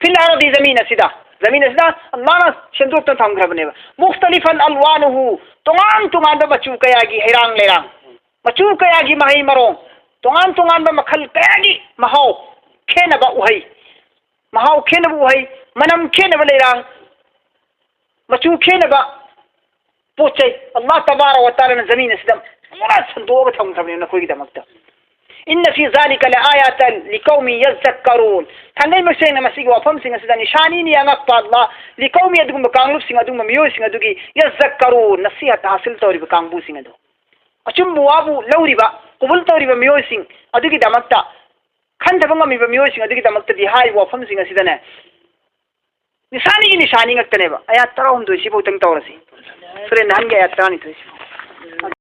"ꯐꯤꯜ ꯑꯔꯗꯤ", ꯖꯃꯤꯟ ꯑꯁꯤꯗ, ꯖꯃꯤꯟ ꯑꯁꯤꯗ ꯑꯜꯂꯥꯅ ꯁꯦꯝꯗꯣꯛꯇꯨꯅ ꯊꯝꯈ꯭ꯔꯕꯅꯦꯕ꯫ "ꯃꯨꯈꯇꯂꯤꯐꯟ ꯑꯜꯋꯥꯅꯨꯍꯨ", ꯇꯣꯉꯥꯟ ꯇꯣꯉꯥꯟꯕ ꯃꯆꯨ ꯀꯌꯥꯒꯤ ꯍꯩꯔꯥꯡ ꯂꯩꯔꯥꯡ, ꯃꯆꯨ ꯀꯌꯥꯒꯤ ꯃꯍꯩ ꯃꯔꯣꯡ, ꯇꯣꯉꯥꯟ ꯇꯣꯉꯥꯟꯕ ꯃꯈꯜ ꯀꯌꯥꯒꯤ ꯃꯍꯥꯎ ꯈꯦꯠꯅꯕ ꯎꯍꯩ, ꯃꯍꯥꯎ ꯈꯦꯠꯅꯕ ꯎꯍꯩ, ꯃꯅꯝ ꯈꯦꯠꯅꯕ ꯂꯩꯔꯥꯡ, ꯃꯆꯨ ꯈꯦꯠꯅꯕ ꯄꯣꯠ ꯆꯩ, ꯑꯜꯂꯥꯍ ꯇꯕꯥꯔꯛ ꯋ ꯇꯥꯂꯥꯅ ꯖꯃꯤꯟ ꯑꯁꯤꯗ ꯄꯨꯔꯥ ꯁꯟꯗꯣꯛꯑꯒ ꯊꯝꯈ꯭ꯔꯕꯅꯦ ꯅꯈꯣꯏꯒꯤꯗꯃꯛꯇ꯫ إن في ذلك لآية لقوم يذكرون. ꯊꯥꯡꯒꯩ ꯃꯁꯦꯡꯅ ꯃꯁꯤꯒꯤ ꯋꯥꯐꯝꯁꯤꯡ ꯑꯁꯤꯗ ꯅꯤꯁꯥꯅꯤꯅꯤ ꯑꯉꯛꯄ ꯑꯜꯂꯥꯍ, ꯂꯤꯀꯧꯃꯤ, ꯑꯗꯨꯒꯨꯝꯕ ꯀꯥꯡꯂꯨꯞꯁꯤꯡ, ꯑꯗꯨꯒꯨꯝꯕ ꯃꯤꯑꯣꯏꯁꯤꯡ ꯑꯗꯨꯒꯤ, ꯌꯖꯛꯀꯔꯨꯟ, ꯅꯁꯤꯍꯠ ꯍꯥꯁꯤꯜ ꯇꯧꯔꯤꯕ ꯀꯥꯡꯕꯨꯁꯤꯡ ꯑꯗꯨ, ꯑꯆꯨꯝꯕ ꯋꯥꯕꯨ ꯂꯧꯔꯤꯕ, ꯀꯕꯨꯜ ꯇꯧꯔꯤꯕ ꯃꯤꯑꯣꯏꯁꯤꯡ ꯑꯗꯨꯒꯤꯗꯃꯛꯇ, ꯈꯟꯊꯕ ꯉꯝꯃꯤꯕ ꯃꯤꯑꯣꯏꯁꯤꯡ ꯑꯗꯨꯒꯤꯗꯃꯛꯇꯗꯤ ꯍꯥꯏꯔꯤꯕ ꯋꯥꯐꯝꯁꯤꯡ ꯑꯁꯤꯗꯅꯦ, ꯅꯤꯁꯥꯅꯤꯒꯤ ꯅꯤꯁꯥꯅꯤ ꯉꯥꯛꯇꯅꯦꯕ꯫ ꯑꯌꯥꯠ ꯇꯔꯥꯍꯨꯝꯗꯣꯏ ꯁꯤꯐꯥꯎꯗꯪ ꯇꯧꯔꯁꯤ꯫ ꯁꯨꯔꯦ ꯅꯍꯥꯟꯒꯤ ꯑꯌꯥꯠ ꯇꯔꯥꯅꯤꯊꯣꯏ ꯁꯤꯐꯥꯎ꯫